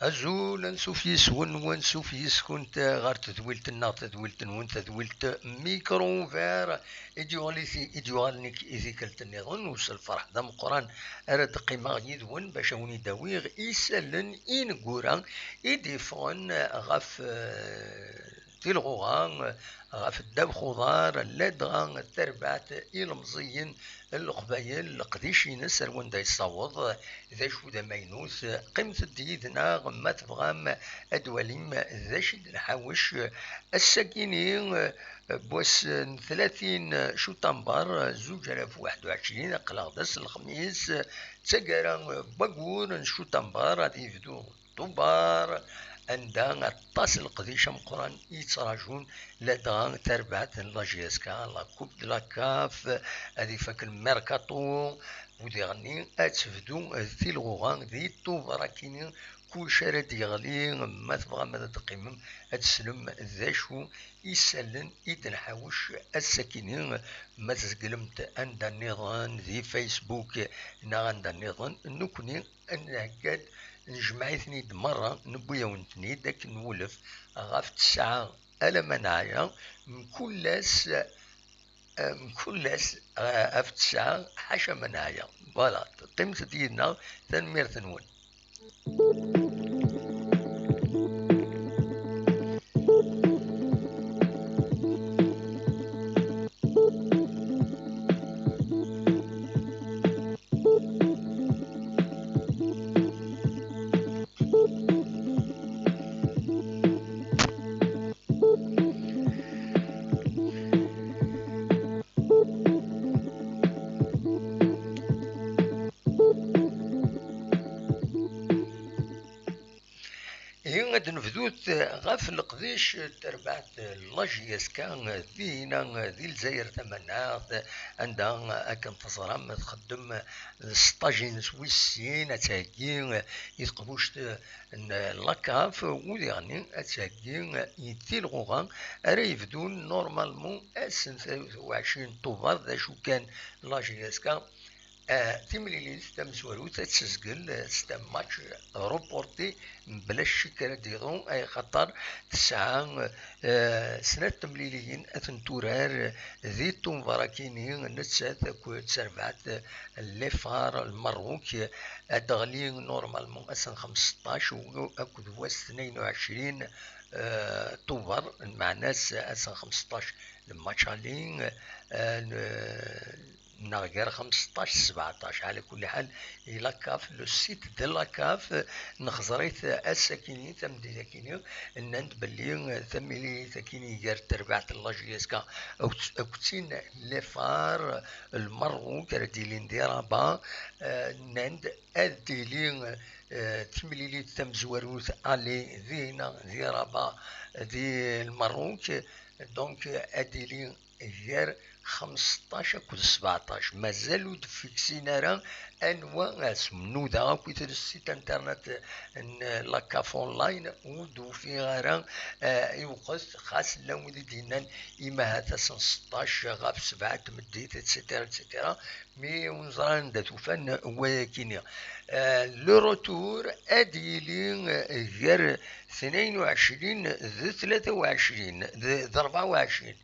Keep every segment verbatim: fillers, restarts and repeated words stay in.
Azul, ansuf yis-wen, wansuf yis-kunt ɣer tedwilt-nneɣ, tadwilt-nwen, tadwilt Micro Ouvert, i d-yuɣal i ti-, i d-yuɣalen i, i tikkelt nniḍen, u s lferḥ d ameqqran ara d-qqimeɣ yid-wen bac a wen-id-awiɣ isallen ineggura i d-yeffɣen ɣef, eh, tilɣuɣa, ɣef ddabex uḍar, ladɣa tarbaɛt ilemẓiyen n Leqbayel, leqdic-ines ar wanda yessaweḍ, d acu d amaynut. Qqimet-d yid-neɣ ma tebɣam ad d-twalim d acu i d-nḥawec. Ass-agi-ni, n wass n tlatin Cutamber zuǧ alaf u waḥed u ɛecrin, aql-aɣ d ass n lexmis, d taggara n waggur n Cutamber, ad yebdu Tubeṛ, anda aṭas n leqdic ameqqran i yettraǧun, ladɣa tarbaɛt n la J S K, la Coupe de la CAF, ad ifak lmerkaṭu, u diɣenni ad tebdu tilɣuɣa di Tubeṛ akkin-i, kullec ara d-yeɣli. Ma tebɣam ad d-teqqimem, ad teslem d acu isallen i d-nḥawec ass-akkin-i, ma tzeglemt anda nniḍen di Facebook neɣ anda nniḍen, nekkni ad nhegga-d, nejmeɛ-iten-id merra, newwi-yawen-ten-id akken nwulef ɣef ttesɛa alamma neɛya, mkul ass, mkul ass, ɣef ttesɛa, ḥaca ma neɛya. Voilà, teqqimet-d yid-neɣ, tanemmirt-nwen. Ihi ad nebdut ɣef leqdic n terbaɛt n la J S K dinna di Lezzayer Tamaneɣt, anda akken teẓram txeddem sṭaj-ines wis sin, ad theggi i teqbuct n la CAF, u diɣenni ad theggi i tilɣuɣa ara yebdun normalement ass n tlatin u ɛecrin Tubeṛ, d acu kan la J S K, eh, timlilit tamezwarut ad tezgel, eh, s match reporté mebla ccek ara d-yeḍru, ay xaṭer tesɛa, eh, snat temliliyin ad tent-turar di Tubeṛ akkin-i, nettat akked terbaɛt n Lefar n Lmerruk, ad d-teɣli normalement ass n xemseṭṭac u akked wass tnayen u ɛecrin, eh, Tubeṛ, lmeɛna-s ass n xemseṭṭac lmatch aller, eh, n-, neɣ gar xemseṭṭac sbeɛṭac. Ɛla kulli ḥal, i la CAF, le site de la CAF, nexẓer-it ass akkin-i, tameddit akkin-i, nnan-d belli, eh, tamlilit akkin-i gar terbaɛt n la J S K akked, akked tin n Lefar n Lmerruk ara d-ilin di Rabat, eh, nnan-d ad d-tili, eh, timlilit tamezwarut aller dinna di Rabat, di Lmerruk. Donc, ad d-tili gar xemseṭṭac akked sbeɛṭac. Mazal ur d-fiksin ara anwa ass. Nudaɣ akkit le site internet n la CAF online, ur d-ufiɣ ara, eh, iwqet, xas llan wid i d-yennan imahat ass n seṭṭac ɣef sebɛa n tmeddit, et cetera, et cetera. Mi ur neẓri anda t-ufan wayakini. Eh, le retour ad yili, eh, gar tnayen u ɛecrin d tlata u ɛecrin, d, d rebɛa u ɛecrin,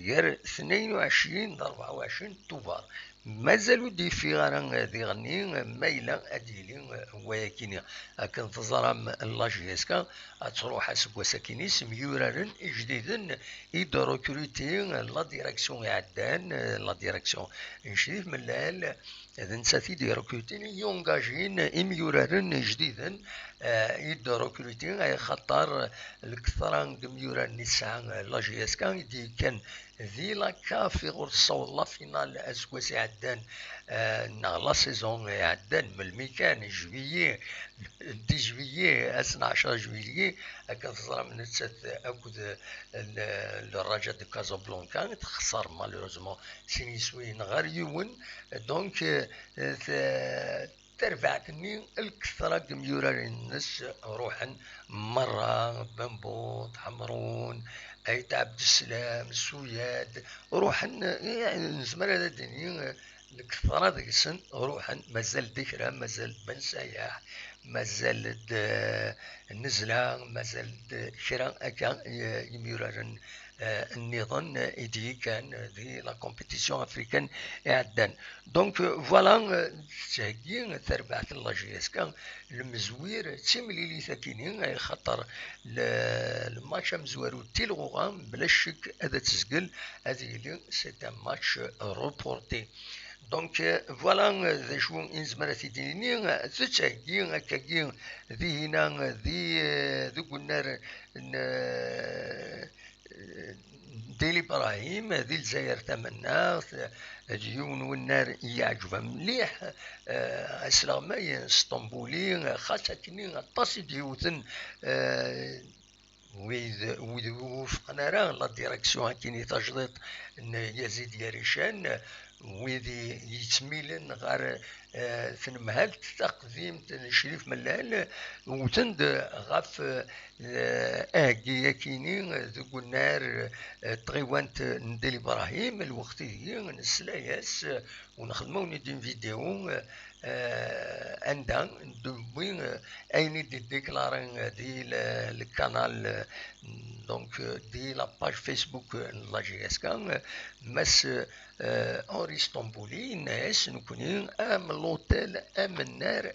gar tnayen u ɛecrin d rebɛa u ɛecrin Tubeṛ. Mazal ur d-yeffiɣ ara, eh, diɣenni, eh, ma yella ad yili, eh, wayakini. Akken teẓram, la J S K ad truḥ aseggas akkin-i s imyuraren ijdiden i d-recruter la direction iɛeddan, eh, la direction n Crif Mellal, d nettat i d-irekrutin, i yungajin imyuraren ijdiden, eh, i d-rekrutin, ay xaṭer lketṛa n yimyuraren i tesɛa la J S K i d-yekkan di la CAF iɣur tessaweḍ la finale aseggas iɛeddan, eh, neɣ la saison iɛeddan, melmi kan, juillet, dix juillet, ass n ɛecṛa juillet, akken teẓram nettat akked, eh, le, le Raja de Casablanca, texṣer malheureusement sin yiswiyen ɣer yiwen. Donc, eh, t-, tarbaɛt-nni, lketṛa n yimyuraren-nnes ruḥen merra, Bambuṭ, Ḥemrun, Ayt Ɛebdeslam, Suyad, ruḥen, eh, nezmer ad d-nini, eh, lketṛa deg-sen ruḥen, mazal d kra, mazal Ben Sayaḥ, mazal-d, eh, nnezla, mazal-d kra akka, eh, imyuraren, eh, nniḍen, eh, i d-yekkan, eh, di la compétition africaine iɛeddan. Donc, eh, voilà, eh, tettheggi terbaɛt n la J S K, lemzwir d timlilit akini, eh, xaṭer le, le match amezwaru d Tilɣuɣa, bla ccek ad tezgel, ad yili, c'est un match reporté. Donc, euh, voilà, euh, d acu i nezmer ad t-id-nini, euh, tettheggi akkagi, euh, dihina, euh, di, euh, deg unnar n, euh, Dil Ibrahim, di Lezzayer Tamennaɣt, euh, d yiwen n unnar i yi-iɛeǧben mliḥ, euh, asleɣmay n Sṭembuli, euh, xas akkenni aṭas i d-yewten, euh, wid, wid ur wufqen ara la direction akkin i tajdiṭ n Yazid Yarican, wid i, yettmilen ɣer, eh, tnemhalt taqdimt n Crif Mellal, wten-d ɣef, eh, aheggi akini deg unnar, eh, n tɣiwant n Dil Ibrahim, lweqt-ihi nesla-yas, ur nxeddem awen-id une vidéo, euh, anda d-newwi, euh, ayen i d-iddiklaren, euh, di le, le canal, euh, donc, euh, di la page Facebook, euh, n la J S K, euh, Mass, euh, Henri Stambouli, yenna-yas, nekkni am l'hôtel amennar,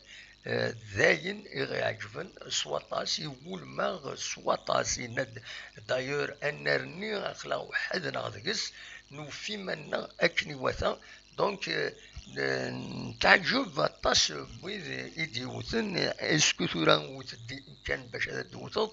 euh, d ayen i ɣ-iɛeǧben s waṭas, iwulem-aɣ s waṭas, yenna-d, d'ailleurs, annar-nni aql-aɣ weḥd-neɣ deg-s, nufi iman-nneɣ akken iwata, Donc, euh, n-, netɛeǧǧeb aṭas n wid i d-yewten, est-ce que tura wwet-d kan bac ad d-tewteḍ,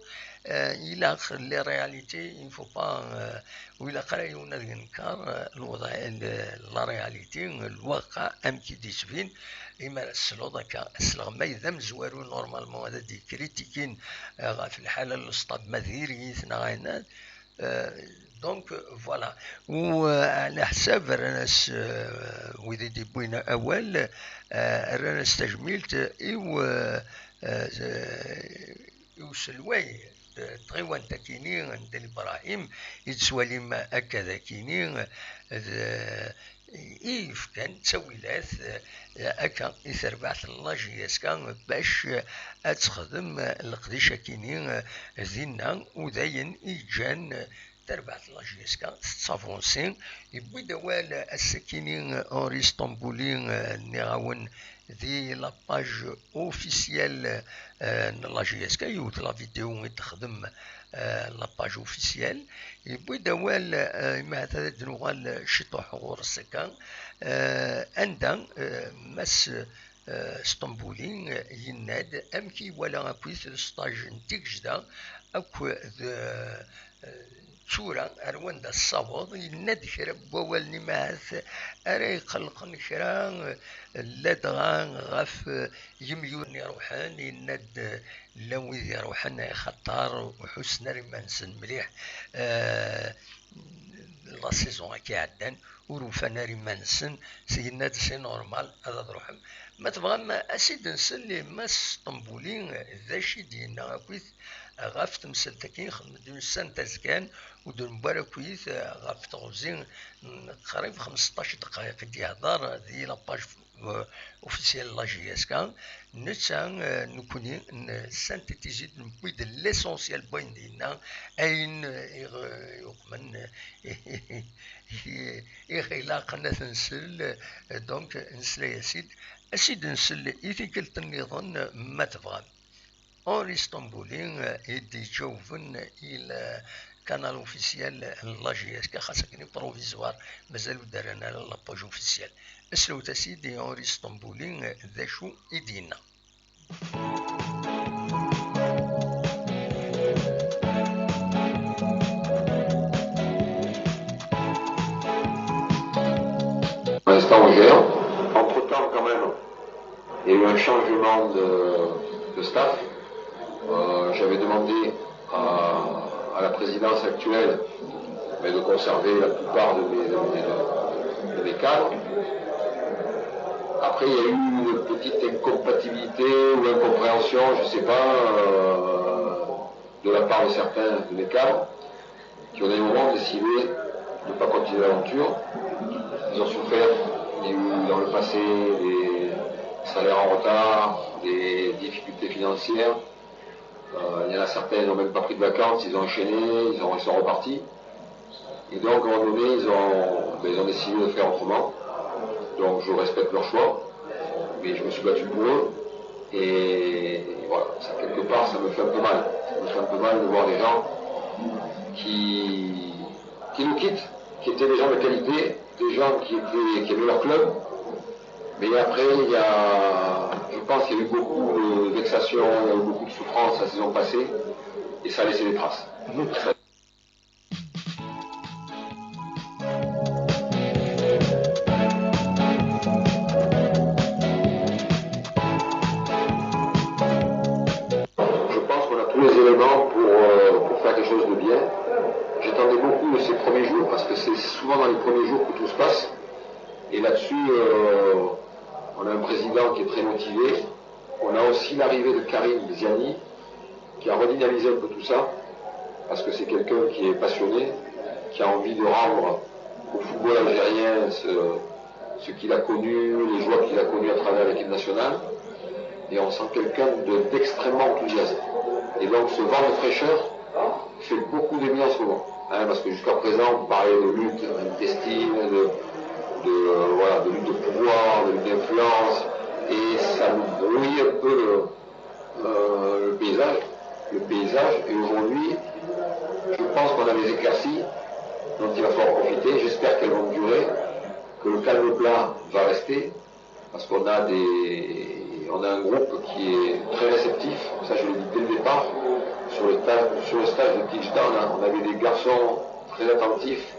euh, ilaq les réalités, il ne faut pas, euh, ur ilaq ara yiwen ad yenker, euh, lewḍeɛ, l-, la réalité, lwaqa amek i d-yettbin, imi ara tesleḍ akka asleɣmay d amezwaru normalement ad d-yekritikin, euh, ɣef lḥala n lesṭad ma diri-t neɣ ayen, Euh, donc, euh, voilà. U, euh, ɛla ḥsab rran-as, euh, wid i d-yewwin awal, euh, rran-as tajmilt i u-, euh, euh, i uselway, euh, n tɣiwant akini n Dil Ibrahim, i d-tettwalim akka d akini, euh, d, i yefkan ttawilat, eh, akka i terbaɛt n la J S K bac, eh, ad texdem, eh, leqdic akini, eh, dinna, u d ayen i yeǧǧan, eh, tarbaɛt n la J S K tettavansi. Yewwi-d awal ass-akini, eh, Henri Stambouli, eh, nniɣ-awen di la page officielle, euh, n la J S K, yiwet la vidéo i texdem, euh, la page officielle. Yewwi-d awal, euh, imi ahat ad d-nuɣal ciṭuḥ ɣur-s akka, euh, anda, euh, Mass, euh, Sṭembuli, euh, yenna-d amek i iwala akkit stage n tigejda akk d, euh, tura ar wanda tessaweḍ, yenna-d kra n wawalen imi ahat ara iqellqen kra, eh, ladɣa ɣef, eh, yimyuren iruḥen, yenna-d, eh, llan wid iruḥen axaṭer ur ḥussen ara iman-nsen mliḥ, eh, la saison akka iɛeddan, ur ufan ara iman-nsen, s-, yenna-d c'est normal ad, ad ruḥen. Ma tebɣam, as-id-nsel i Mass Sṭembuli, d acu i d-yenna akkit ɣef temsalt-agi, nxeddem-d une synthèse kan, ur d-newwi ara akkit ɣef teɣzi n qrib xmesṭac ddqayeq i d-yehder di la page, euh, officielle n la J S K. Netta, euh, nekkni, nessintitizi-d, newwi-d l'essentiel n wayen d-yenna, ayen, euh, i ɣ-, yuqmen, i ɣ-ilaqen ad t-nsel, euh, donc, nesla-yas-id. As-id-nsel i tikkelt nniḍen, ma tebɣam. Henri Stambouli, eh, i d-iǧawben i le canal officiel n la J S K, xas akken i provisoire, mazal ur d-rran ara la page officielle. Aslewt-as-id i Henri Stambouli, eh, d acu i d-yenna. Pour l'instant, on gère. Entre-temps, quand même, il y a eu un changement de, de staff. Euh, j'avais demandé à, à la présidence actuelle, mais de conserver la plupart de mes, de mes, de mes cadres. Après, il y a eu une petite incompatibilité ou incompréhension, je sais pas, euh, de la part de certains de mes cadres, qui au dernier moment ont décidé de ne pas continuer l'aventure. Ils ont souffert, il y a eu dans le passé des, Salaire en retard, des difficultés financières. Euh, il y en a certains, ils n'ont même pas pris de vacances, ils ont enchaîné, ils, ont, ils sont repartis. Et donc, à un moment donné, ils ont, ben, ils ont décidé de faire autrement. Donc, je respecte leur choix, mais je me suis battu pour eux. Et voilà, ça, quelque part, ça me fait un peu mal. Ça me fait un peu mal de voir des gens qui, qui nous quittent, qui étaient des gens de qualité, des gens qui, étaient, qui aimaient leur club. Mais après, il y a, je pense qu'il y a eu beaucoup de vexations, il y a eu beaucoup de souffrances la saison passée, et ça a laissé des traces. Je pense qu'on a tous les éléments pour, euh, pour faire quelque chose de bien. J'attendais beaucoup de ces premiers jours parce que c'est souvent dans les premiers jours que tout se passe. Et là-dessus, euh, on a un président qui est très motivé. On a aussi l'arrivée de Karim Ziani qui a redynamisé un peu tout ça parce que c'est quelqu'un qui est passionné, qui a envie de rendre au football algérien ce, ce qu'il a connu, les joueurs qu'il a connus à travers l'équipe nationale. Et on sent quelqu'un de- d'extrêmement enthousiaste. Et donc ce vent de fraîcheur fait beaucoup de bien en ce moment. Hein, parce que jusqu'à présent, on parlait de lutte intestine, de, de, euh, voilà, de lutte de pouvoir, de lutte d'influence. Et ça nous brouille un peu le, euh, le paysage. Le paysage. Et aujourd'hui, je pense qu'on a des éclaircies dont il va falloir profiter. J'espère qu'elles vont durer, que le calme plat va rester. Parce qu'on a des, on a un groupe qui est très réceptif, ça je le dis dès le départ. Sur le, ta- sur le stage de Teach Down, hein, on avait des garçons très attentifs,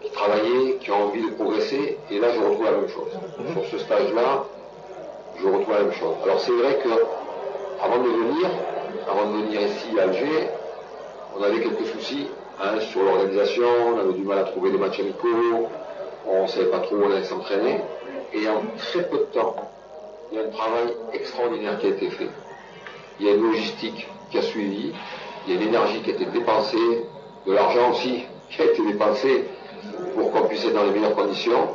qui travaillaient, qui ont envie de progresser, et là je retrouve la même chose. Mhm. Sur ce stage-là, je retrouve la même chose. Alors c'est vrai que avant de venir, avant de venir ici à Alger, on avait quelques soucis, hein, sur l'organisation, on avait du mal à trouver des matchs amicaux, on ne savait pas trop où on allait s'entraîner. Et en très peu de temps, il y a un travail extraordinaire qui a été fait. Il y a une logistique qui a suivi, il y a une énergie qui a été dépensée, de l'argent aussi qui a été dépensé pour qu'on puisse être dans les meilleures conditions.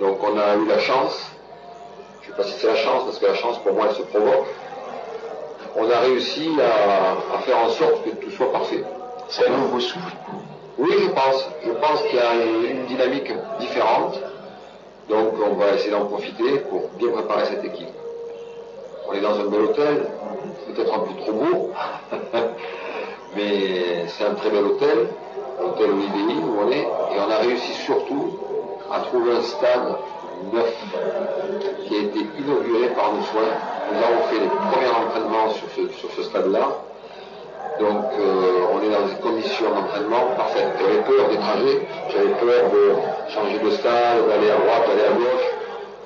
Donc on a eu la chance, je ne sais pas si c'est la chance, parce que la chance pour moi elle se provoque, on a réussi à, à faire en sorte que tout soit parfait. C'est un nouveau souffle. Oui, je pense. Je pense qu'il y a une dynamique différente. Donc on va essayer d'en profiter pour bien préparer cette équipe. On est dans un bel hôtel, peut-être un peu trop beau, mais c'est un très bel hôtel, l'hôtel Holiday Inn où on est, et on a réussi surtout à trouver un stade neuf qui a été inauguré par nos soins. Nous avons fait les premiers entraînements sur ce, sur ce stade-là. Donc euh, on est dans des conditions d'entraînement parfaites. J'avais peur des trajets, j'avais peur de changer de stade, d'aller à droite, d'aller à gauche.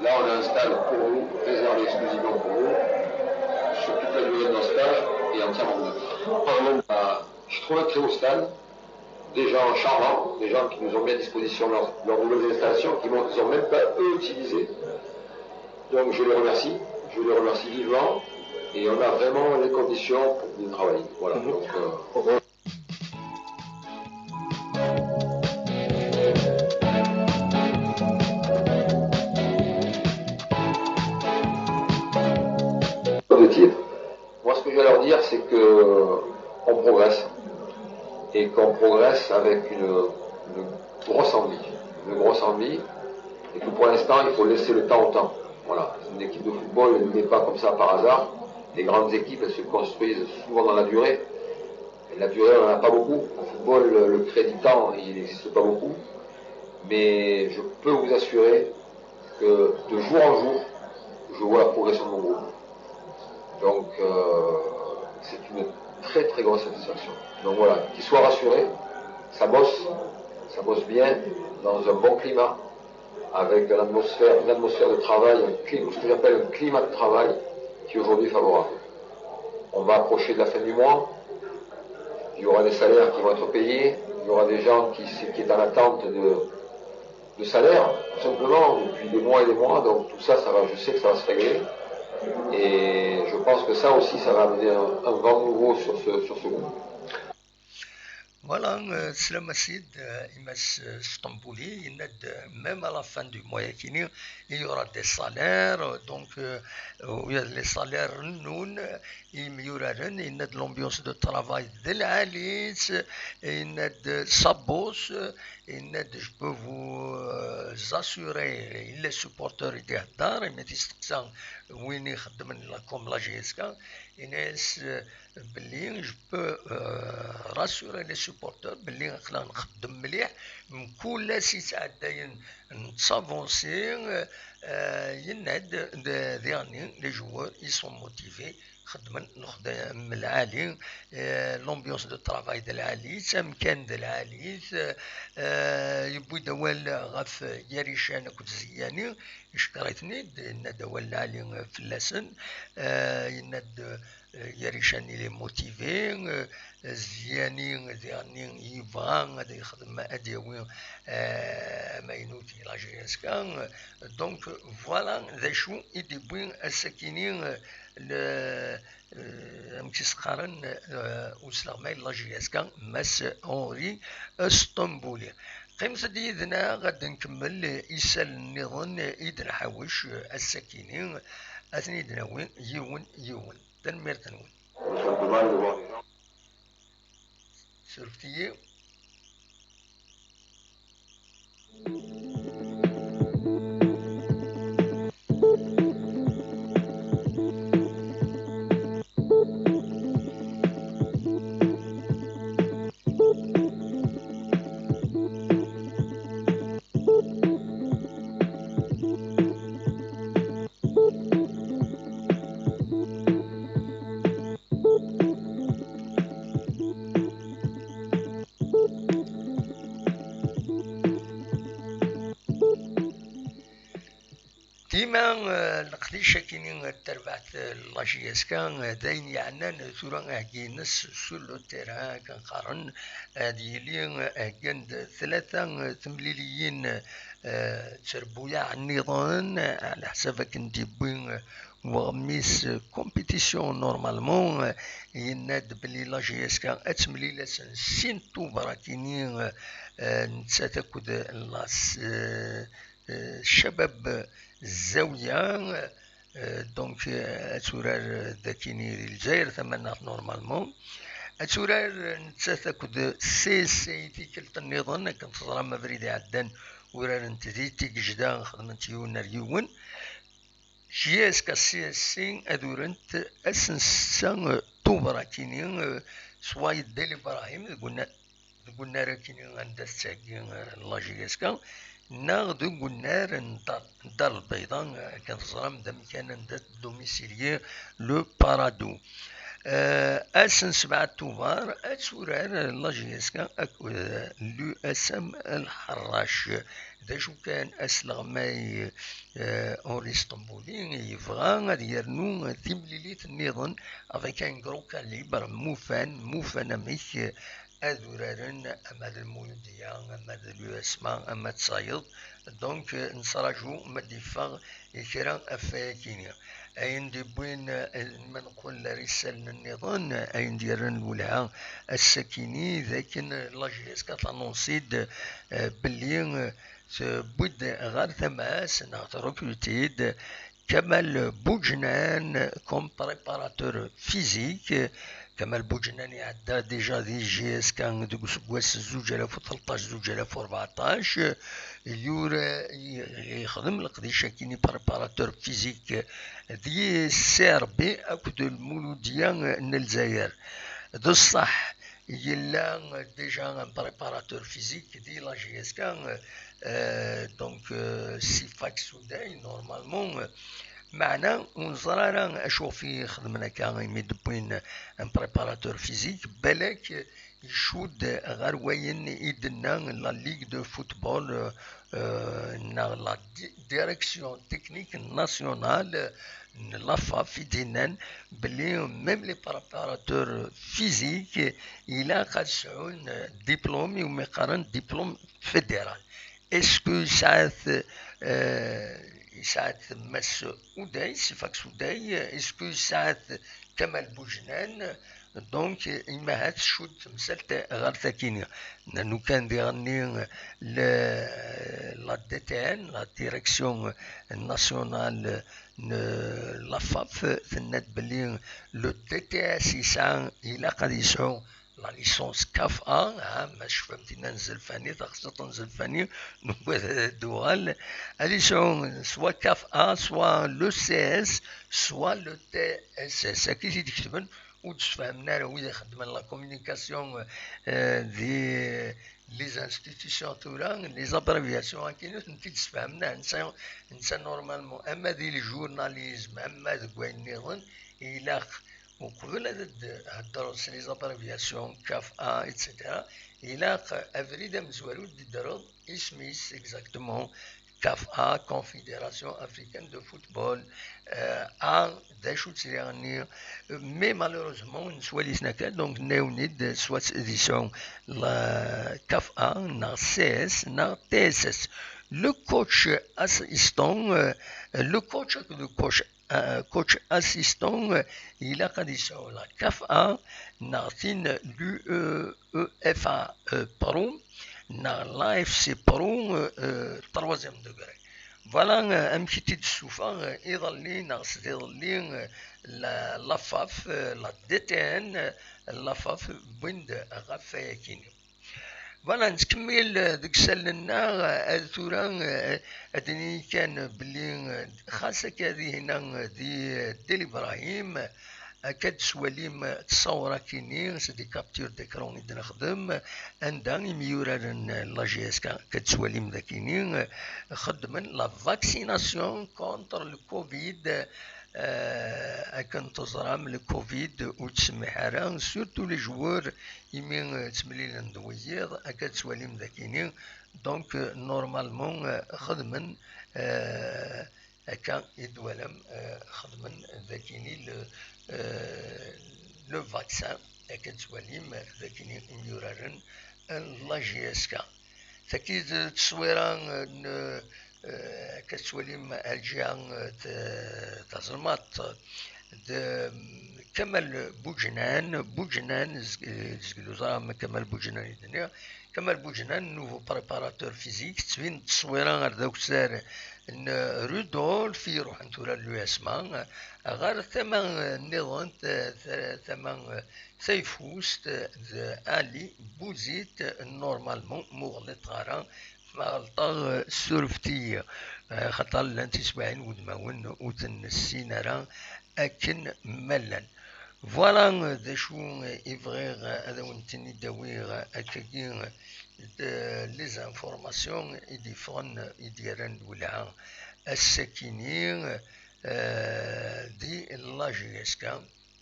Là, on a un stade pour nous, réservé exclusivement pour nous, sur toute la durée de notre stage et entièrement neuf. Parlons, euh, je trouve un très beau stade, des gens charmants, des gens qui nous ont mis à disposition leurs, leurs nouvelles installations, qui ne les ont même pas eux utilisées. Donc je les remercie, je les remercie vivement et on a vraiment les conditions pour bien travailler. Voilà. Mhm. Donc, euh, de tir. Moi, ce que je vais leur dire, c'est que on progresse et qu'on progresse avec une, une grosse envie, une grosse envie, et que pour l'instant, il faut laisser le temps au temps. Voilà, une équipe de football, elle n'est pas comme ça par hasard. Les grandes équipes, elles se construisent souvent dans la durée. Et la durée, on n'en a pas beaucoup. Au football, le, le crédit temps, il n'existe pas beaucoup. Mais je peux vous assurer que de jour en jour, je vois la progression de mon groupe. Donc, euh, c'est une très très grosse satisfaction. Donc voilà, qu'ils soient rassurés, ça bosse, ça bosse bien, dans un bon climat, avec une atmosphère, une atmosphère de travail, un climat, ce que j'appelle un climat de travail qui est aujourd'hui favorable. On va approcher de la fin du mois, il y aura des salaires qui vont être payés, il y aura des gens qui, qui est en attente de, de salaire, tout simplement, depuis des mois et des mois. Donc tout ça, ça va, je sais que ça va se régler. Et je pense que ça aussi, ça va amener un, un vent nouveau sur ce, sur ce groupe. Voilà, euh, teslam a Sid, euh, i Mass, euh, Sṭembuli, yenna-d, euh, même à la fin du mois-agi, il y aura des salaires, euh, donc, euh, euh, il y a les salaires rennun, euh, imyuraren, yenna-d l'ambiance de travail d lɛali-tt, yenna-d ça bosse, yenna-d je peux vous, euh, assurer, les supporters i d-ihedder, imi t-isteqsa win ixeddmen la com la J S K, yenna-yas, euh, belli je peux, euh, rassurer les supporters belli aql-aɣ nxeddem mliḥ, mkul ass yettɛeddayen nettavancé, euh, yenna-d d-, diɣenni les joueurs ils sont motivés, xeddmen lexdam lɛali, euh, l'ambiance de travail d lɛali, amkan d lɛali, euh, yewwi-d awal ɣef Yarican akked Ziyani, icekkeṛ-iten-id, yenna-d awal lɛali fell-asen, euh, yenna-d, euh, Yarican il est motivé, euh, Ziyani diɣenni yebɣa ad yexdem, ad yawi, euh, amaynut i la J S K. Donc voilà d acu i d-yewwi ass-akini, euh, le, euh, amek i s-qqaren, euh, usleɣmay n la J S K, Mass Henri Sṭembuli. Qqimet-d yid-neɣ ad nkemmel isallen nniḍen i d-nḥawec, euh, ass-akini, ad ten-id-nawi yiwen yiwen. Tanemmirt-nwen. Surfet-iyi. Dima, eh, leqdic-akini n terbaɛt, eh, la J S K, eh, d ayen yeɛnan tura aheggi-ines sur le terrain, akken qqaren, eh, ad yili, eh, heggan-d tlata, eh, temliliyin, eh, tterbuyaɛ nniḍen, eh, ɛla ḥsab akken d-yewwi, eh, weɣmis, eh, compétition normalement, eh, yenna-d belli la J S K ad temlil ass n sin Tubeṛ akini, eh, eh, nettat akked la s-, eh, eh, Cabab Zawiya, eh, donc, eh, ad turar, eh, dakini di Lezzayer tamaneɣt normalement. Ad turar, eh, nettat akked C S C i tikkelt nniḍen, akken teẓram abrid iɛeddan urarent di Tigejda, xedment yiwen ar yiwen. J S K C S C ad urent ass n ssetta, eh, Tubeṛ akini, eh, s wayeḍ Dil Ibrahim deg unna-, deg unnar akini anda tettheggi, eh, la J S K, neɣ deg unnar n Dar, Dar Lbayḍa, eh, akken teẓram d amkan anda tdomicilier le Paradou. Eh, ass n sebɛa Tubeṛ ad turar la J S K akked l'U S M Lḥerrac. D acu kan, asleɣmay, eh, Henri Sṭembuli yebɣa ad yernu timlilit nniḍen avec un gros calibre, mufan, mufan amek, eh, ad uraren ama d Lmuludiya, ama d l'U S M A, ama d tayeḍ. Donc, eh, nettraǧu ma d-yeffeɣ kra ɣef wayakini. Ayen d-yewwin, eh, ma neqqel ar isallen nniḍen, ayen d-yerran lwelha ass-akini d akken la J S K tanunsi-d, eh, belli, eh, tewwi-d ɣer tama-s neɣ trekruti-d Kamal Boudjnan comme préparateur physique. Kamal Boudjnan iɛedda déjà di J S K deg useggas zuǧ alaf u tleṭṭac, zuǧ alaf u rbeɛṭac. Yura, yexdem leqdic-agi n préparateur physique di C R B akked Lmuludiya n Lezzayer. D ṣṣeḥ, yella déjà un préparateur physique di la J S K, euh, donc, euh, si Fax Uday, normalement, euh, meɛna ur neẓri ara acu ɣef i xedmen akka imi d-wwin un préparateur physique, balak icudd ɣer wayen i d-tenna la Ligue de football, euh, euh, neɣ la di-, Direction Technique Nationale n la FAF i d-yennan belli même les préparateurs physiques ilaq ad sɛun diplôme iwumi qqaren diplôme fédéral. Est-ce que yesɛa-t, euh, yesɛa-t Mass Uday, si Fax Uday, est-ce que yesɛa-t Kamal Boudjnan? Donc, imaha tcudd temsalt ɣer takini. Nanu kan diɣenni le, la D T N, la Direction Nationale n la FAF, tenna-d belli le T T S yesɛa, ilaq ad yesɛu la licence CAF A, ha, ma tecfam tinna n Zelfani, taxṣiṭ n Zelfani, nugad ad d-tuɣal, ad yesɛu soit CAF A, soit le C S, soit le T S S. Akka i t-id-ketben, ur d-sfehmen ara wid ixeddmen la communication, euh, di les institutions tura, les abréviations akkin ur tent-id-sfehmen ara. Netta, netta normalement, ama di le journalisme, ama deg wayen nniḍen, ilaq uqbel ad d-heddreḍ s les abréviations, CAF A, et cetera, ilaq abrid amezwaru d-teddreḍ isem-is exactement, CAF A, Confédération Africaine de Football, euh, A, d acu-tt diɣenni, mais malheureusement, nettwali-ten akka, donc, nnawen-id, soit ad yesɛu la CAF A, neɣ C S, neɣ T S S. Le coach assistant, euh, le coach, le coach euh, coach assistant, euh, ilaq ad yesɛu la CAF A, neɣ tin l'UEFA, euh, Pro, neɣ l'A F C Pro, euh, euh, troisième degré. Voilà, euh, amek i tt-id-tessuffeɣ, euh, iḍelli neɣ s iḍelli, euh, la, la FAF, euh, la D T N, euh, la FAF, wwin-d ɣef wayakini. Voilà, nettkemmil, euh, deg isallen-nneɣ, euh, ad tura, euh, ad d-nini kan belli, euh, xas akka dihina, euh, di, euh, Dil Ibrahim, euh, akka d-tettwalim, euh, ttṣawra-kini, c'est des captures d'écran i d-nexdem, anda imyuraren, euh, la J S K, akka d-tettwalim dakini, euh, xeddmen la vaccination contre le covid, euh, akken teẓram, le covid ur ttsemmiḥ ara, surtout les joueurs, imi, euh, ttemlilen d wiyiḍ, akka tettwalim dakini. Donc, euh, normalement, euh, xedmen, euh, akka i d-twalam, euh, xedmen dakini le, euh, le vaccin, akka tettwalim dakini imyuraren n la J S K. Tagi d tteswira, euh, n, euh, akka tettwalim ar lǧiha, euh, t-, tazelmaḍt, d, euh, Kamal Buǧnan, Buǧnan, z-, euh, zeglu ẓra ma Kamal Buǧnan i d-nniɣ, Kamal Buǧnan, nouveau préparateur physique, tettbin tteswira ar d akessar n Rudolf, iruḥen tura l'U S M A, ɣer tama, euh, nniḍen, t-, t-, tama, euh, tayeffust, d Ali Bouzid, normalement, ma ur ɣliṭeɣ ara, ma ɣelṭeɣ, surfet-iyi, eh, xaṭer llan tiswiɛin n wudmawen ur ten-nessin ara akken ma llan. Voilà, eh, d acu, eh, i bɣiɣ, eh, ad awen-ten-id-awiɣ, eh, akkagi, eh, d, eh, les informations i d-yeffɣen, eh, i d-yerran lwelha ass-akini, eh, di la J S K.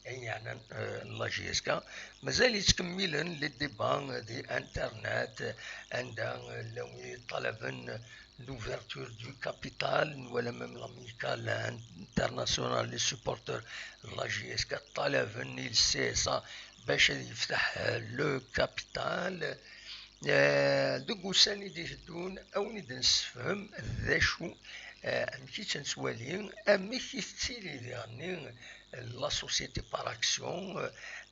Ayen yeɛnan, eh, la J S K. Mazal yettkemmilen les débats, eh, di internet, eh, anda, eh, llan wid yeṭṭalaben l'ouverture du capital, nwala même l'Amicale internationale, les supporters n la J S K ṭṭalaben i le C S A bac ad yefteḥ, eh, le capital. Eh, deg ussan i d-iteddun, ad wen-id-nessefhem d acu, eh, amek i tt-nettwali, amek i tettili diɣenni la société par action, eh,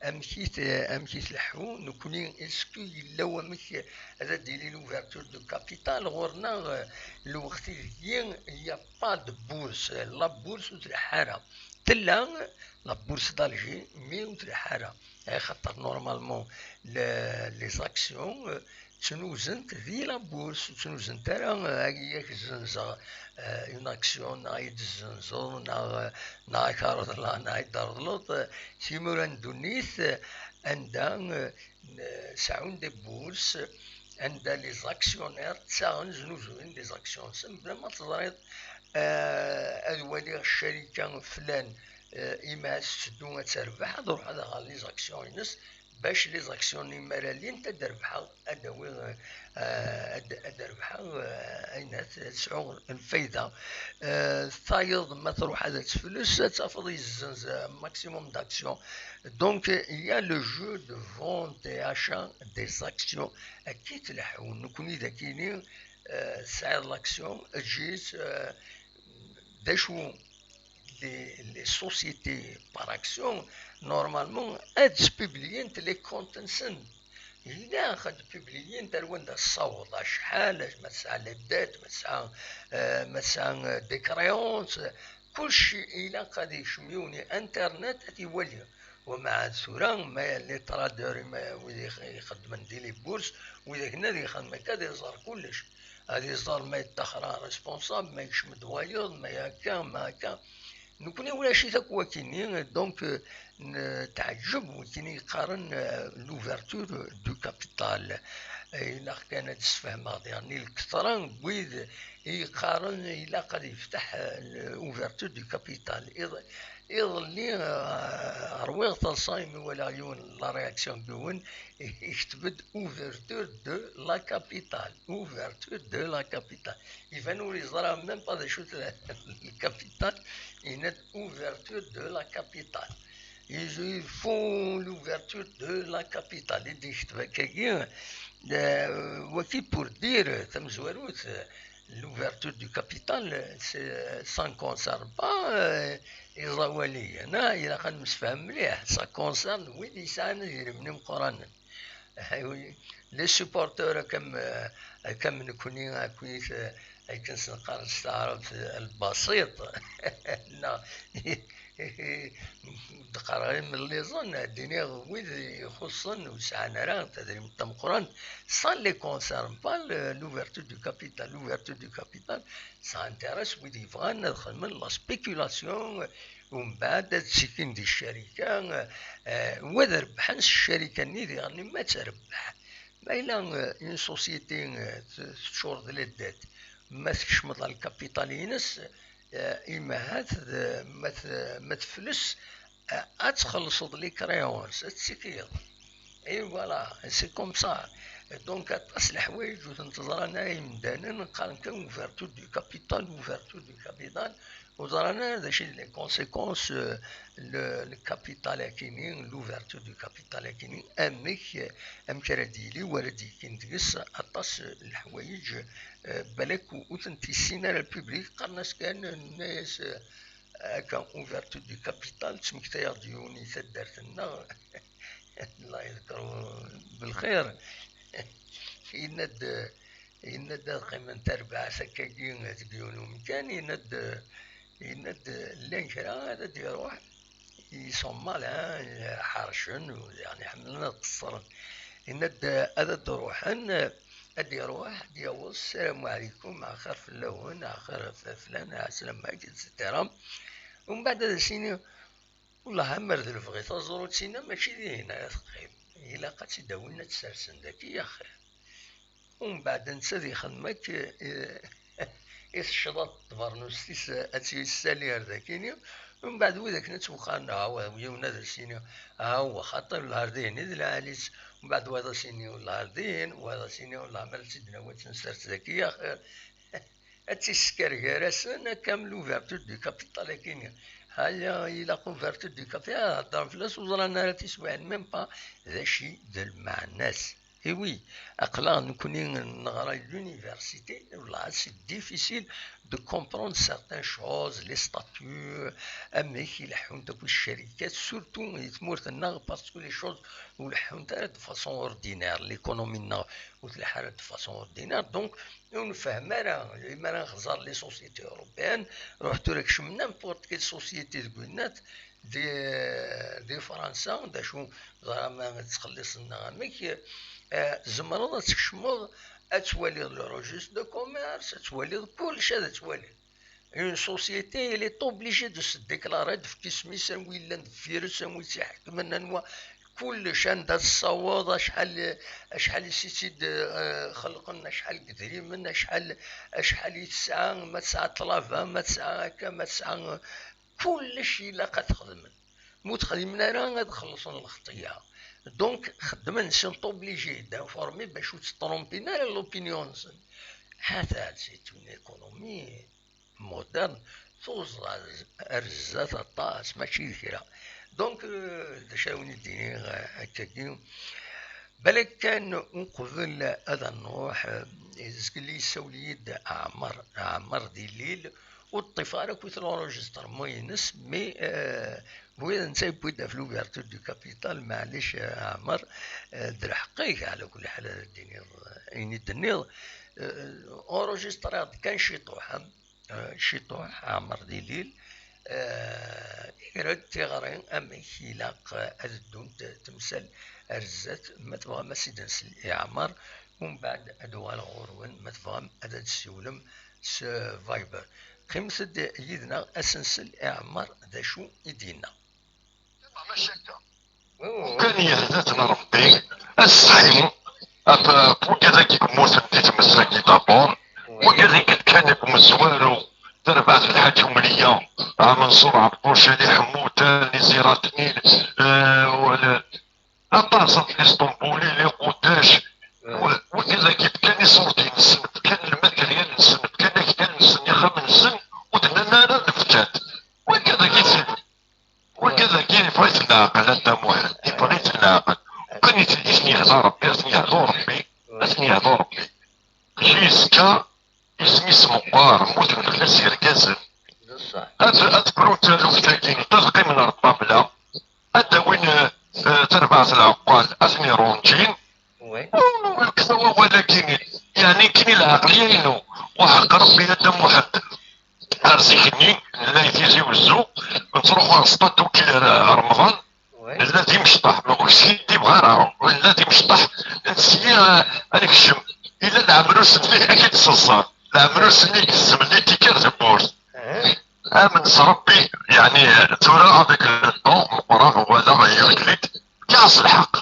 amek i t-, amek i tleḥḥu, nekkni, est-ce que yella wamek ad d-tili l'ouverture de capital ɣur-neɣ, eh, lweqt ideg il y a pas de bourse, la bourse ur tleḥḥu ara. Tella la bourse d'Alger, mais ur tleḥḥu ara. Axaṭer normalement, le-, les actions, euh, ttnuzent di la bourse, ur ttnuzent ara, euh, agi ad k-zzenzeɣ, euh, une action, neɣ ad yi-d-tezzenzeḍ, neɣ, euh, neɣ ad k-reḍleɣ, neɣ ad yi-d-treḍleḍ, euh, timura n ddunit, euh, anda, euh, n-, seɛɛun des bourses, anda les actionnaires ttaɣen, znuzuyen des actions-nsen, bla ma teẓriḍ, euh, ad waliɣ ccarika flan, euh, imi ad tetteddu ad terbeḥ, ad ruḥeɣ ad aɣeɣ les actions-ines, bac les actions-nni mi ara llint ad d-rebḥeɣ, ad d-awiɣ, euh, ad, ad d-rebḥeɣ, euh, ayen ad, ad sɛuɣ lfayda. Euh, tayeḍ ma truḥ ad tefles, ad tafeḍ yezzenz, euh, maximum d'actions. Donc, il y a le jeu de vente et achat des actions. Akka i tleḥḥu. Nekkni d akini, euh, tesɛiḍ l'action, eǧǧ-itt, euh, d acu les, les sociétés par action, normalement, ad publient les comptes-nsen. Ilaq ad publient ar wanda tessaweḍ, acḥal, ma tesɛa la dette, ma tesɛa, euh, ma tesɛa, euh, des créances, kulci ilaq ad yekcem yiwen i internet ad iwali. Wa mɛad tura, ma les traders, ma wid ix-, ixeddmen di les bourses, wid akken ad yexdem akka, ad iẓer kullec. Ad iẓer ma yettaxer responsable, ma yekcem-d wayeḍ, ma akka, ma akka. Nekkni ulac-it akk wakini, donc, euh, n-, teɛǧeb wakken i yeqqaren, euh, l'ouverture du capital. Eh, ilaq kan ad d-sfehmeɣ diɣen i lketṛa n wid i yeqqaren ilaq ad yefteḥ, euh, l'ouverture du capital. Iḍ-, iḍelli, euh, ṛwiɣ taḍsa imi walaɣ yiwen la réaction n yiwen, ikteb-d ouverture de la capitale, ouverture de la capitale. Iban ur yeẓra même pas d acu-t le capital, yenna-d ouverture de la capitale. Ils font l'ouverture de la capitale. I d-yekteb akkagi, euh, waki pour dire, tamezwarut, euh, l'ouverture du capital, c'est, ça ne concerne pas, euh, iẓawaliyen, ah, ilaq ad nemsefham mliḥ, ça concerne wid yesɛan idrimen imeqqranen. Oui, les supporteurs comme, euh, comme nekkni, akkit, euh, akken s-neqqar s taɛrabt, euh, lbasiṭ. Non. D-qqareɣ imelliẓen, ad d-iniɣ wid ixuṣṣen ur sɛan ara tadrimt tameqqrant, ça les concerne pas, le, l'ouverture du capital, l'ouverture du capital, ça intéresse wid yebɣan ad xedmen la spéculation, umbeɛd ad ttikin di ccarika, eh, wa ad rebḥen s ccarika-nni diɣen ma ad trebbeḥ. Ma yella, eh, une société, eh, t-, teččur d la dette, ma tkecmeḍ ɣer lkapital-ines, eh, imahat d-, ma t-, ma tefles, eh, ad txellṣeḍ les créances, ad tettikiḍ. Et voilà, c'est comme ça. Donc, aṭas n leḥwayeǧ ur ten-teẓran ara yimdanen, qqaren kan ouverture du capital, ouverture du capital. Ur ẓran ara d acu i d les conséquences, euh, le, le capital akini, l'ouverture du capital akini, amek, amek ara d-yili, wara d-yekkin deg-s aṭas n leḥwayeǧ, euh, balak ur tent-yessin ara le public, qqaren-as kan, nenna-yas, euh, akka, ouverture du capital, ttmektayeɣ-d yiwen i taddart-nneɣ, Allah yeḍker belxir, yenna-d, yenna-d ad qqiment arbaɛt akkagi deg yiwen umkan, yenna-d, yenna-d llan kra ad d-iruḥ, ils sont malins, ḥercen, yeɛni ḥemmlen ad qeṣṣren. Yenna-d ad d-ruḥen, ad d-iruḥ, ad d-yaweḍ, ssalamu ɛlikum, axir fell-awen, axir ɣef flan, ɛeslama-k, et cetera. Umbeɛd ad as-yini, wellah, amer d lebɣi taẓrut-inna mačči dihin ara teqqim. Ilaq ad tt-id-awin ad tt-sersen daki axir. Umbeɛd netta ad ixdem akka, eh, i tecḍaḍ tbernust-is ad tt-yessali ar dakini. Umbeɛd wid akken ad tt-wqaren, ha wa yiwen ad as-yini, ha wa xaṭi, wellah ar dihin i d lɛali-tt. Umbeɛd wayeḍ ad as-yini, wellah ar dihin, wayeḍ ad as-yini, wellah amer ad tt-id-nawi ad tt-nsers daki axir. Ad tt-isker gar-asen akka am l'ouverture du capital akini. Haya, ilaq ouverture du capital, ad heddren fell-as, ur ẓran ara tiswiɛin, même pas d acu i d lmeɛna-s. Et oui, aql-aɣ nekkni neɣra l'université, là, c'est difficile de comprendre certaines choses, les statuts, amek i leḥḥunt akk ccarikat, surtout di tmurt-nneɣ, parce que les choses ur leḥḥunt ara de façon ordinaire, l'économie-nneɣ ur tleḥḥu ara de façon ordinaire, donc ur nfehhem ara, imi ara nxeẓẓer les sociétés européennes, ruḥ tura kcem n'importe quelle société deg winnat, di, di Fransa, d acu, ẓer ama ad ttxelliṣen neɣ amek, eh, tzemreḍ ad tkecmeḍ, ad twaliḍ le registre de commerce, ad twaliḍ kullec, ad twaliḍ. Une société, elle est obligée de se déclarer, ad d-tefk isem-is, anwa yellan deffir-s, anwa i tt-iḥekmen, anwa, kullec, anda tessaweḍ, acḥal, acḥal i s-itt-id, eh, xelqen, acḥal n yedrimen, acḥal, acḥal i tesɛa, ma tesɛa ṭṭlaba, ma tesɛa akka, ma tesɛa, kullec ilaq ad t-xedmen. Ma ur t-xdimen ara, ad xellṣen lxeṭṭya. Donc, xeddmen, sont obligés d'informer bac ur tttrompin ara l'opinion-nsen. Hata, c'est une économie moderne, tuẓa ar zdat aṭas, mačči d kra. Donc, euh, d acu ara wen-id-iniɣ, euh, akkagi, Balak kan uqbel ad nruḥ, eh, zgelli yessawel-iyi-d Ɛmer, Ɛmer di Lille, ur ṭṭifeɣ ara akk l'enregistrement-ines, mais, eh, oui, netta yewwi-d ɣef l'ouverture du capital, maɛlic, eh, Ɛmer, eh, d lḥeqq-ik, ɛla kulli ḥal ad d-tiniḍ, eh, ayen i d-tenniḍ. Eh, enregistriɣ-d kan ciṭuḥ, eh, ciṭuḥ, Ɛmer di Lille, eh, iger-d tiɣri amek ilaq ad ddunt temsal ar zdat, ma tebɣam ad s-id-nsel i Ɛmer, umbeɛd ad uɣaleɣ ɣur-wen, ma tebɣam ad d-tessiwlem s Viber. Qqimet-d yid-neɣ, ad s-nsel i Ɛmer d acu i d-yenna. Mačči akka. Kan yehda-ten Ṛebbi, aseḥḥi ɣef wigad-agi yemmuten di tmes-agi d'abord, wigad-agi kan deg umezwaru, tarbaɛt n Lḥaǧ Umliya, Ɛmenṣur Ɛebbuc, Ali Ḥemmu, Tani Ziratnin, eh, wala, aṭas n Lisṭenbuli, Liqudac, wa-, wigad-agi bkan iṣurdiyen-nsen, bkan lmaterya-nsen, bkan aktal-nsen, ixxamen-nsen, ur d-nnan ara nefka-t. Wigad-agi Wigad-agi yeffeɣ-iten leɛqel, a Dda Muḥend, yeffeɣ-iten leɛqel. Kan i ten-, i ten-yehda Ṛebbi, a ten-yehdu Ṛebbi, a ten-yehdu Ṛebbi. Jiska isem-is meqqar, mmuten fell-as yergazen. Ad, ad brun taluft-agi, ad qqimen ar ṭṭabla, ad d-awin, eh, eh, tarbaɛt n lɛeqqal, ad ten-irunǧin. Ur, ur, kkes awal-agi-nni. Yeɛni, nekkini lɛeqliya-inu, uḥeqq Ṛebbi, a Dda Muḥend. Ar zik-nni, nella di Tizi Wezzu, nettruḥu ar Sṭatu Kiler, eh, Remḍan, nella d imecṭaḥ, ma ur skiddib ara, nella d imecṭaḥ, nseyyi, eh, ad nekcem. Yella leɛmer ur s-nli, ad k-id-seẓẓan. Leɛmer ur s-nli, gezzem-nni tikar tewwurt. Amen s Ṛebbi, yeɛni, tura avec le temps, meqqreɣ, walaɣ, yergel-d, fkiɣ-as lḥeqq.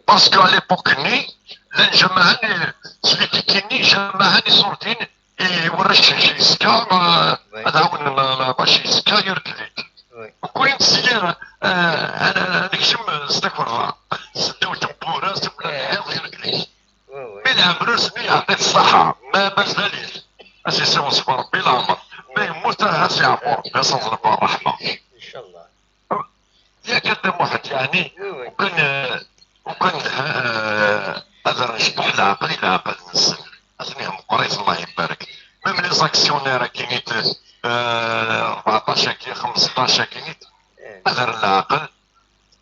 Parce que à l'époque-nni, llan jemmɛen, s litiki-nni, jemmɛen iṣurdiyen i warrac n Jiska, eh, ad ɛawnen, eh, bac Jiska yergel-d. Nekkni nseyyi, eh, ad, ad nekcem s takerḍa, s ddaw tewwura, s ula lḥiḍ yergel-d. Mi leɛmer ur s-nni yeɛṭi ṣṣaḥa, ma mazal-it. Ad s-yessiweṣ Ṛebbi leɛmer. Ma yemmut, ad s-yeɛfu Ṛebbi, ad s-neḍleb ṛṛeḥma. Yak a Dda Muḥend, yeɛni, ukan, eh, ukan, eh, ad rren cṭuḥ leɛqel i leɛqel-nsen. Ad ten-ihmeqqer-it, Allah ibarek. Même les actionnaires akkin-it, eh, rbeɛṭac-agi, xmesṭac-agi-nit, ad rren leɛqel.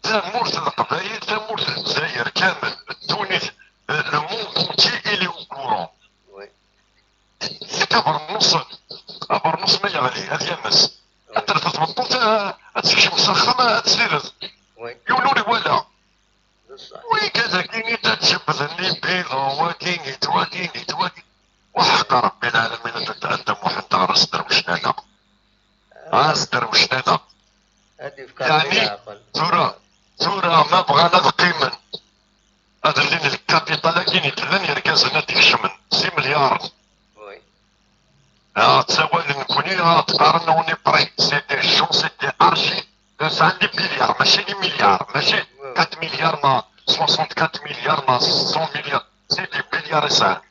Tamurt n Leqbayel, tamurt n Lezzayer kamel, ddunit, eh, le monde entier, il est au courant. Yak abernus, abernus ma yeɣli, ad yames. Ad terfed tmeṭṭut, a-, ad tekcem s axxam, ad tessired. Yiwen ur iwala. Wigad-agi i d-ad-jebden les bidons, wagi, nit, wagi, nit, wagi. Waḥeqq Ṛebbi lɛalamin, ad, ad, a Dda Muḥend, ɣer as-derwecen-aneɣ. Ɣer as-derwecen-aneɣ. Yeɛni, tura, tura ma bɣan ad qqimen, ad llin lkapital-agi i d-llan yergazen ad d-ikecmen, six milliards. Ah, ttawalen nekkni, ah, qqaren on est prêt, c'est des gens, c'est des archi, sɛan des milliards, mačči des milliards, mačči quatre milliards, ma soixante-quatre milliards, ma cent milliards, c'est des milliards i sɛan.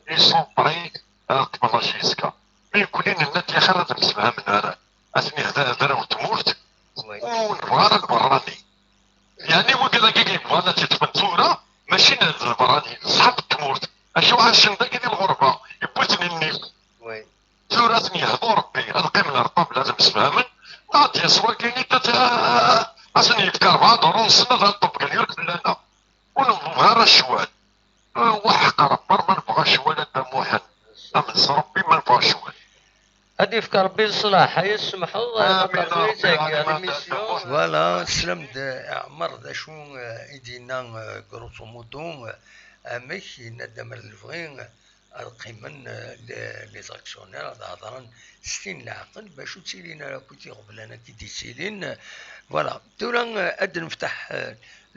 Ils sont prêts ad qeblen Jiska. Mi nekkni nenna-d, yaxir ad msefhamen ara. Atni d, d arraw n tmurt, ur nebɣa ara lberrani. Yeɛni wigad-agi i yebɣan ad tt-iṭṭfen tura, mačči d lberrani, d ṣṣḥab n tmurt. Acu ɛacen dagi di lɣerba, yewwi-ten nnif. Tura ad ten-yehdu Ṛebbi, ad qqimen ar ṭṭabla ad msefhamen, ad d-yas wagi, ad, ad sen-yefk rebɛa duṛu-nsen ad ṭṭebgen yakk fell-aneɣ. Ur nebɣa ara ccwal. Waḥeqq Ṛebbi ma nebɣa ccwal, a Dda Muḥend. Amen s Ṛebbi ma nebɣa ccwal. Ad d-yefk Ṛebbi leṣlaḥ, ay tsemḥeḍ, amin, a Ṛebbi, amin, a Dda Muḥend. Voilà, teslam-d, eh, Ɛmer, d acu, eh, i d-yenna, eh, grosso modo, eh, amek yenna-d amer d lebɣi, eh, ad qqimen, eh, les, les actionnaires, ad hedṛen s tin leɛqel, bac ur ttilin ara akkit iɣeblan-agi d-yettilin. Voilà. Tura, eh, ad d-nefteḥ, eh,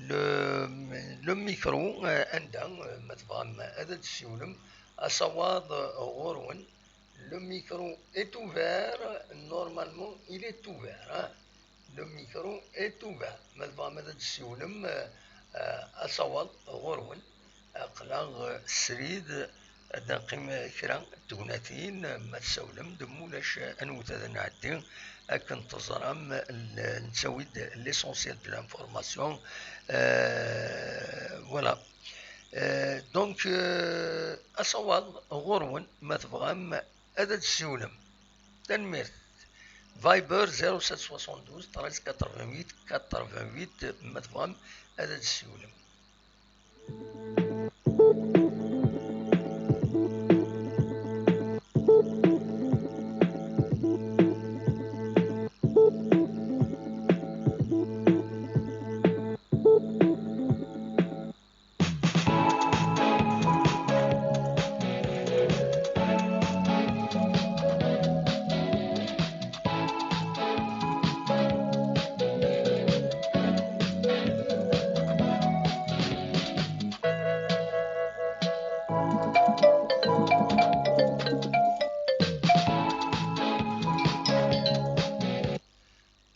le, le micro, eh, anda, eh, ma tebɣam ad d-tessiwlem, asawaḍ, eh, ɣur-wen. Le micro est ouvert, normalement, il est ouvert, hein. Le micro est ouvert. Ma tebɣam ad d-tessiwlem, eh, eh, asawaḍ ɣur-wen. Aql-aɣ, eh, srid, Ad neqqim kra n tegnatin, ma tsawlem-d, ma ulac, anwet ad nɛeddi. Akken teẓram, l-, nettawi-d l'essentiel de l'information. Euh, voilà. Euh, donc, euh, asawaḍ ɣur-wen, ma tebɣam ad d-tessiwlem. Tanemmirt. Viber zéro sept soixante-douze treize quatre-vingt-huit quatre-vingt-huit, ma tebɣam ad d-tessiwlem.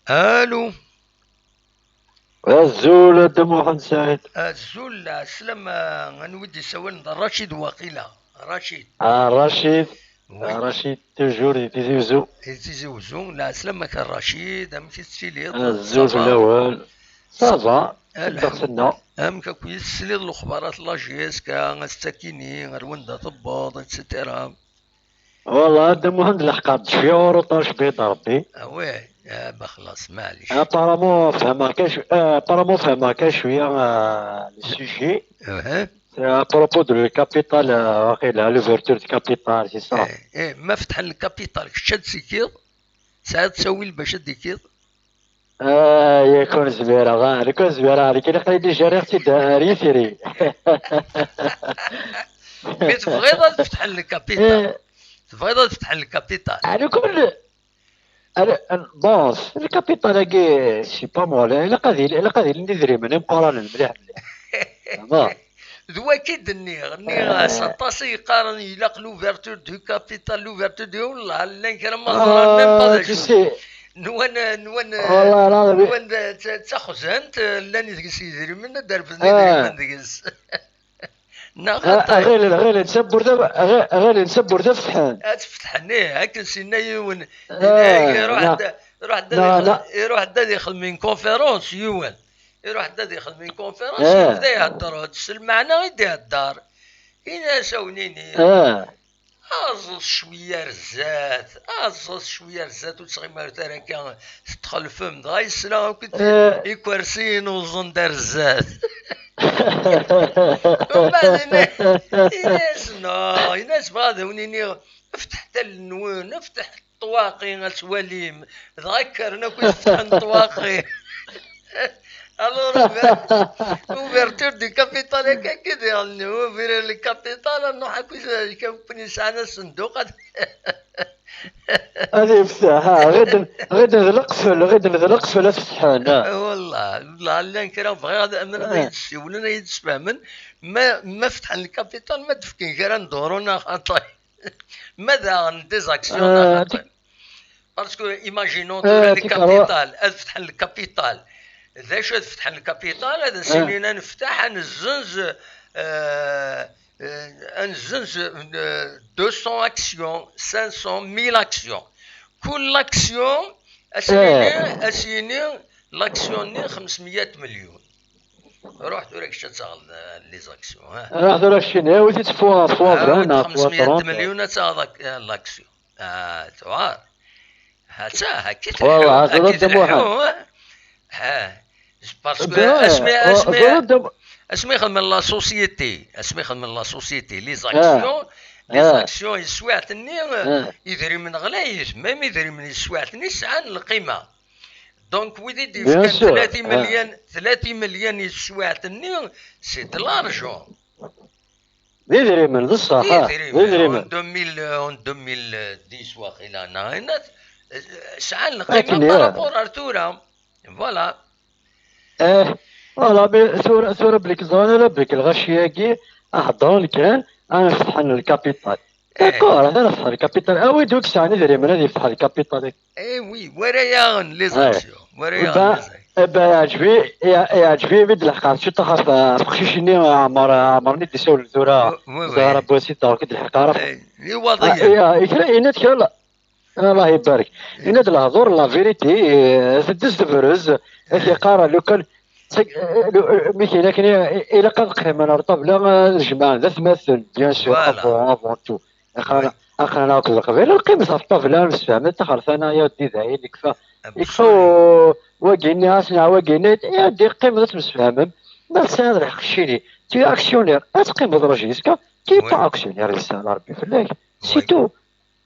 Allô. Azul a Dda Muḥend Saɛid. Azul, lɛeslama, anwa i d-isawalen? D Racid waqila. Racid. Ah, Racid. Oui. Ah, Racid, toujours di Tizi Uzzu. Di Tizi Uzzu, lɛeslama-k a Racid, amek i tettiliḍ? Azul fell-awen. Ça va. Lḥemdulillah. Amek akk i tesliḍ lexbarat, la J S K, ass-agi, ar wanda tewweḍ, et cetera. Wallah, a Dda Muḥend, leḥqeɣ-d cwiya uruṭar cwiya d Rebbi. Ah ouais, ah bah xlaṣ, maɛlic. Apparemment fehmeɣ kan cw-, ah, apparemment fehmeɣ kan cwiya, ah, le sujet. C'est à propos de le capital, ah, waqila, l'ouverture du capital, c'est ça. Eh, eh, ma fetḥen le capital, kečč ad d-tikiḍ? Tesɛiḍ ttawil bac ad d-tikiḍ? Ah, yak ur zmireɣ, ah, nek ur zmireɣ, nek ilaq ad d-jariɣ-tt-id ar yitri. Mi tebɣiḍ ad fetḥen le capital. Eh. Tebɣiḍ ad fetḥen le capital. Ah, nek ur, ah, bon, le capital-agi, c'est pas mal, ilaq ad il-, ilaq ad ilin idrimen imeqqranen mliḥ mliḥ. Bon. D waki d-nniɣ, nniɣ-as, ah, aṭas i yeqqaren ilaq l'ouverture du capital, l'ouverture du, wallah, llan kra ma ẓran même pas d acu. Nwan, nwan, wallah, la, nwan d, d, d taxzant, llan deg-s idrimen, ad d-refden idrimen deg-s. Neɣ ah, xaṭi. Ɣilen, ɣilen tawwurt ad, ɣi-, ɣilen tawwurt ad fetḥen. Ad fetḥen, ih, akken s-yenna yiwen. Ah, iruḥ-d, iruḥ-d ad ixdem une conférence, yiwen. Iruḥ-d ad ixdem une conférence, yebda ihedder-d, s lmeɛna i d-ihedder. Ini-as a wen-ini, aẓet cwiya ar zdat, aẓet cwiya ar zdat, ur ttɣimit ara akka tettxelfem. Dɣa yesla akk ikersiyen uẓen-d ar zdat. Umbeɛd ini-, ini-as, non, ini-as, bɣiɣ ad wen-iniɣ, fetḥet allen-nwen, fetḥet ṭṭwaqi, ad twalim. Dɣa kkren akk i fetḥen ṭṭwaqi. Alors, ouver-, ouverture du capital, akka, akka, diɣen, ouvrir le capital, ad nruḥ akk, kra n win yesɛan asenduq, ad ad yefteḥ, ha, ɣiden, ɣiden d leqfel, ɣiden d leqfel ad fetḥen, ha. Wallah, wallah, llan kra bɣiɣ ad, ad, ad yi-d-ssiwlen, ad yi-d-sfehmen, ma, ma fetḥen le capital, ma d-fken kra n duṛu neɣ xaṭi. Ma daɣen des actions, euh, neɣ xaṭi. Parce que, imaginons, euh, tura le capital, ad fetḥen le capital. D acu ad fetḥen le capital? Ad as-inin ad nefteḥ, ad nezzenz, euh, euh, ad nezzenz, euh, deux cents actions, cinq cents, mille actions. Kul action, ad s-yini, ad s-yini l'action-nni xemsmiyat milyun. Ruḥ tura kečč ad taɣeḍ, euh, les actions, ha? Ruḥ tura keččini, awi-t-id fois, fois vingt, fois trente. Xemsmiyat milyun ad taɣeḍ ak-, euh, l'action. Ah, tuɣal. Hatta, hakki tleḥḥu, hakki tleḥḥu, ha? Ha. Parce que asmi, asmi, asmi xedmen la société, asmi xedmen la société, les actions, les actions, yeswiɛt-nni, idrimen ɣlayit, même idrimen yeswiɛt-nni sɛan lqima. Donc, wid i d-yefkan tlata imelyan, tlata imelyan i teswiɛt-nni, c'est de l'argent. D idrimen, d ṣṣeḥ, d idrimen. En deux mille, en deux mille dix, waqila, neɣ ayen, sɛan lqima par rapport ar tura. Voilà. Eh, voilà, mais tura, tura belli ẓran ara belli lɣaci-agi, aḥeddren kan, ara fetḥen lkapital. D'accord, ara fetḥen lkapital. Awi-d wi yesɛan idrimen ad yefteḥ lkapital. Eh oui, wara yaɣen les actions. Wara yaɣen les actions. Aba, yeɛǧeb-i, yeɛǧeb-i mi d-leḥqeɣ ciṭṭax ɣef, ɣef uqcic-nni Ɛmer, Ɛmer-nni d-isawlen tura. Ẓer Abu Asid, ur k-id-leḥqeɣ ara. Iwaḍ-iyi. Yenna-d kra. Allah ibarek. Yenna-d lehdur, la vérité, eh, teddez tebrez, ad k-yeqqar lukan, mi kien akken ilaq ad qqimen ar ṭṭabla, ad jemɛen d atmaten, bien sûr, avant, avant tout. Aql-aneɣ akked Leqbayel, ad qqimet ɣef ṭṭabla, ad msefhamen, taxerta-nneɣ, ya d dayen, ikfa, ikfa wagi-nni, as-nɛa wagi-nni, ya d qqimet ad temsefhamem, ma tesɛiḍ lḥeqq keččini, tu es actionnaire, ad teqqimeḍ jusqu'à, tu es pas actionnaire, yessehel Rebbi fell-ak, c'est tout.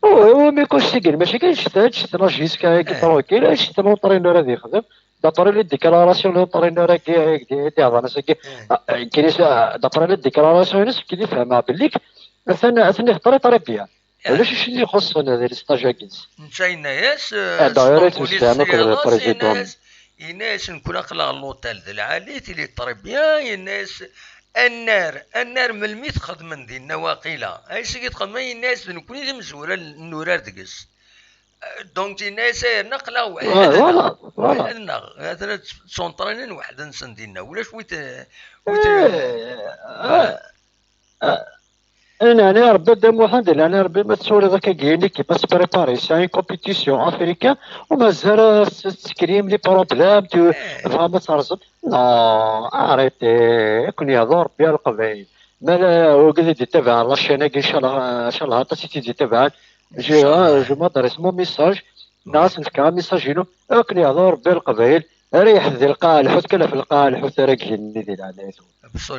Oh, mi kuc sigel, mačči kan ǧǧet, ǧǧet la jusqu'à-agi tranquille, ǧǧet l'entraîneur ad yexdem. D'après les déclarations, l'entraîneur-agi i d-ihḍan ass-agi, d'après les déclarations-ines, kif i fehmeɣ belli atan, atan ihḍer très bien. Ulac acu i ixuṣṣen di stage-agi-ines. Netta yenna-yas, eh, d'ailleurs, Stambouli, yettemsefham akked le président. Yenna-yas, nekkni aql-aɣ l'hôtel de lɛali, tili très bien, yenna-yas, annar, annar melmi txedmen dinna waqila? Ayseg i txedmen? Yenna-yas, d nekkni d imezwura n urar deg-s. Eh, donc, yenna-yas, ay, aql-aɣ weḥd-nneɣ. Weḥd-nneɣ. Atan ad ttunṭrinen weḥd-nsen dinna. Ulac wi t-, wi t-, Neɛni Rebbi, a Dda Muḥend, neɛni Rebbi, ma tettwaliḍ akka une équipe ad se préparer, c'est une compétition africaine, u mazal ad tettkrim les problèmes, tu vraiment ad terẓem. Non, arrêtez, ad ken-yehdu Rebbi a Leqbayel. Ma la, wigad i d-ittabaɛen la chaîne-agi, ncallah, ncallah aṭas i tt-id-ittabaɛen. Je, je m'adresse mon message, neɣ ad sen-fkeɣ message-inu, ad ken-yehdu Rebbi a Leqbayel, ara yeḥfed lqaɛa lḥut, kan ɣef lqaɛa lḥut ara gin-nni di leɛnayat-nwen.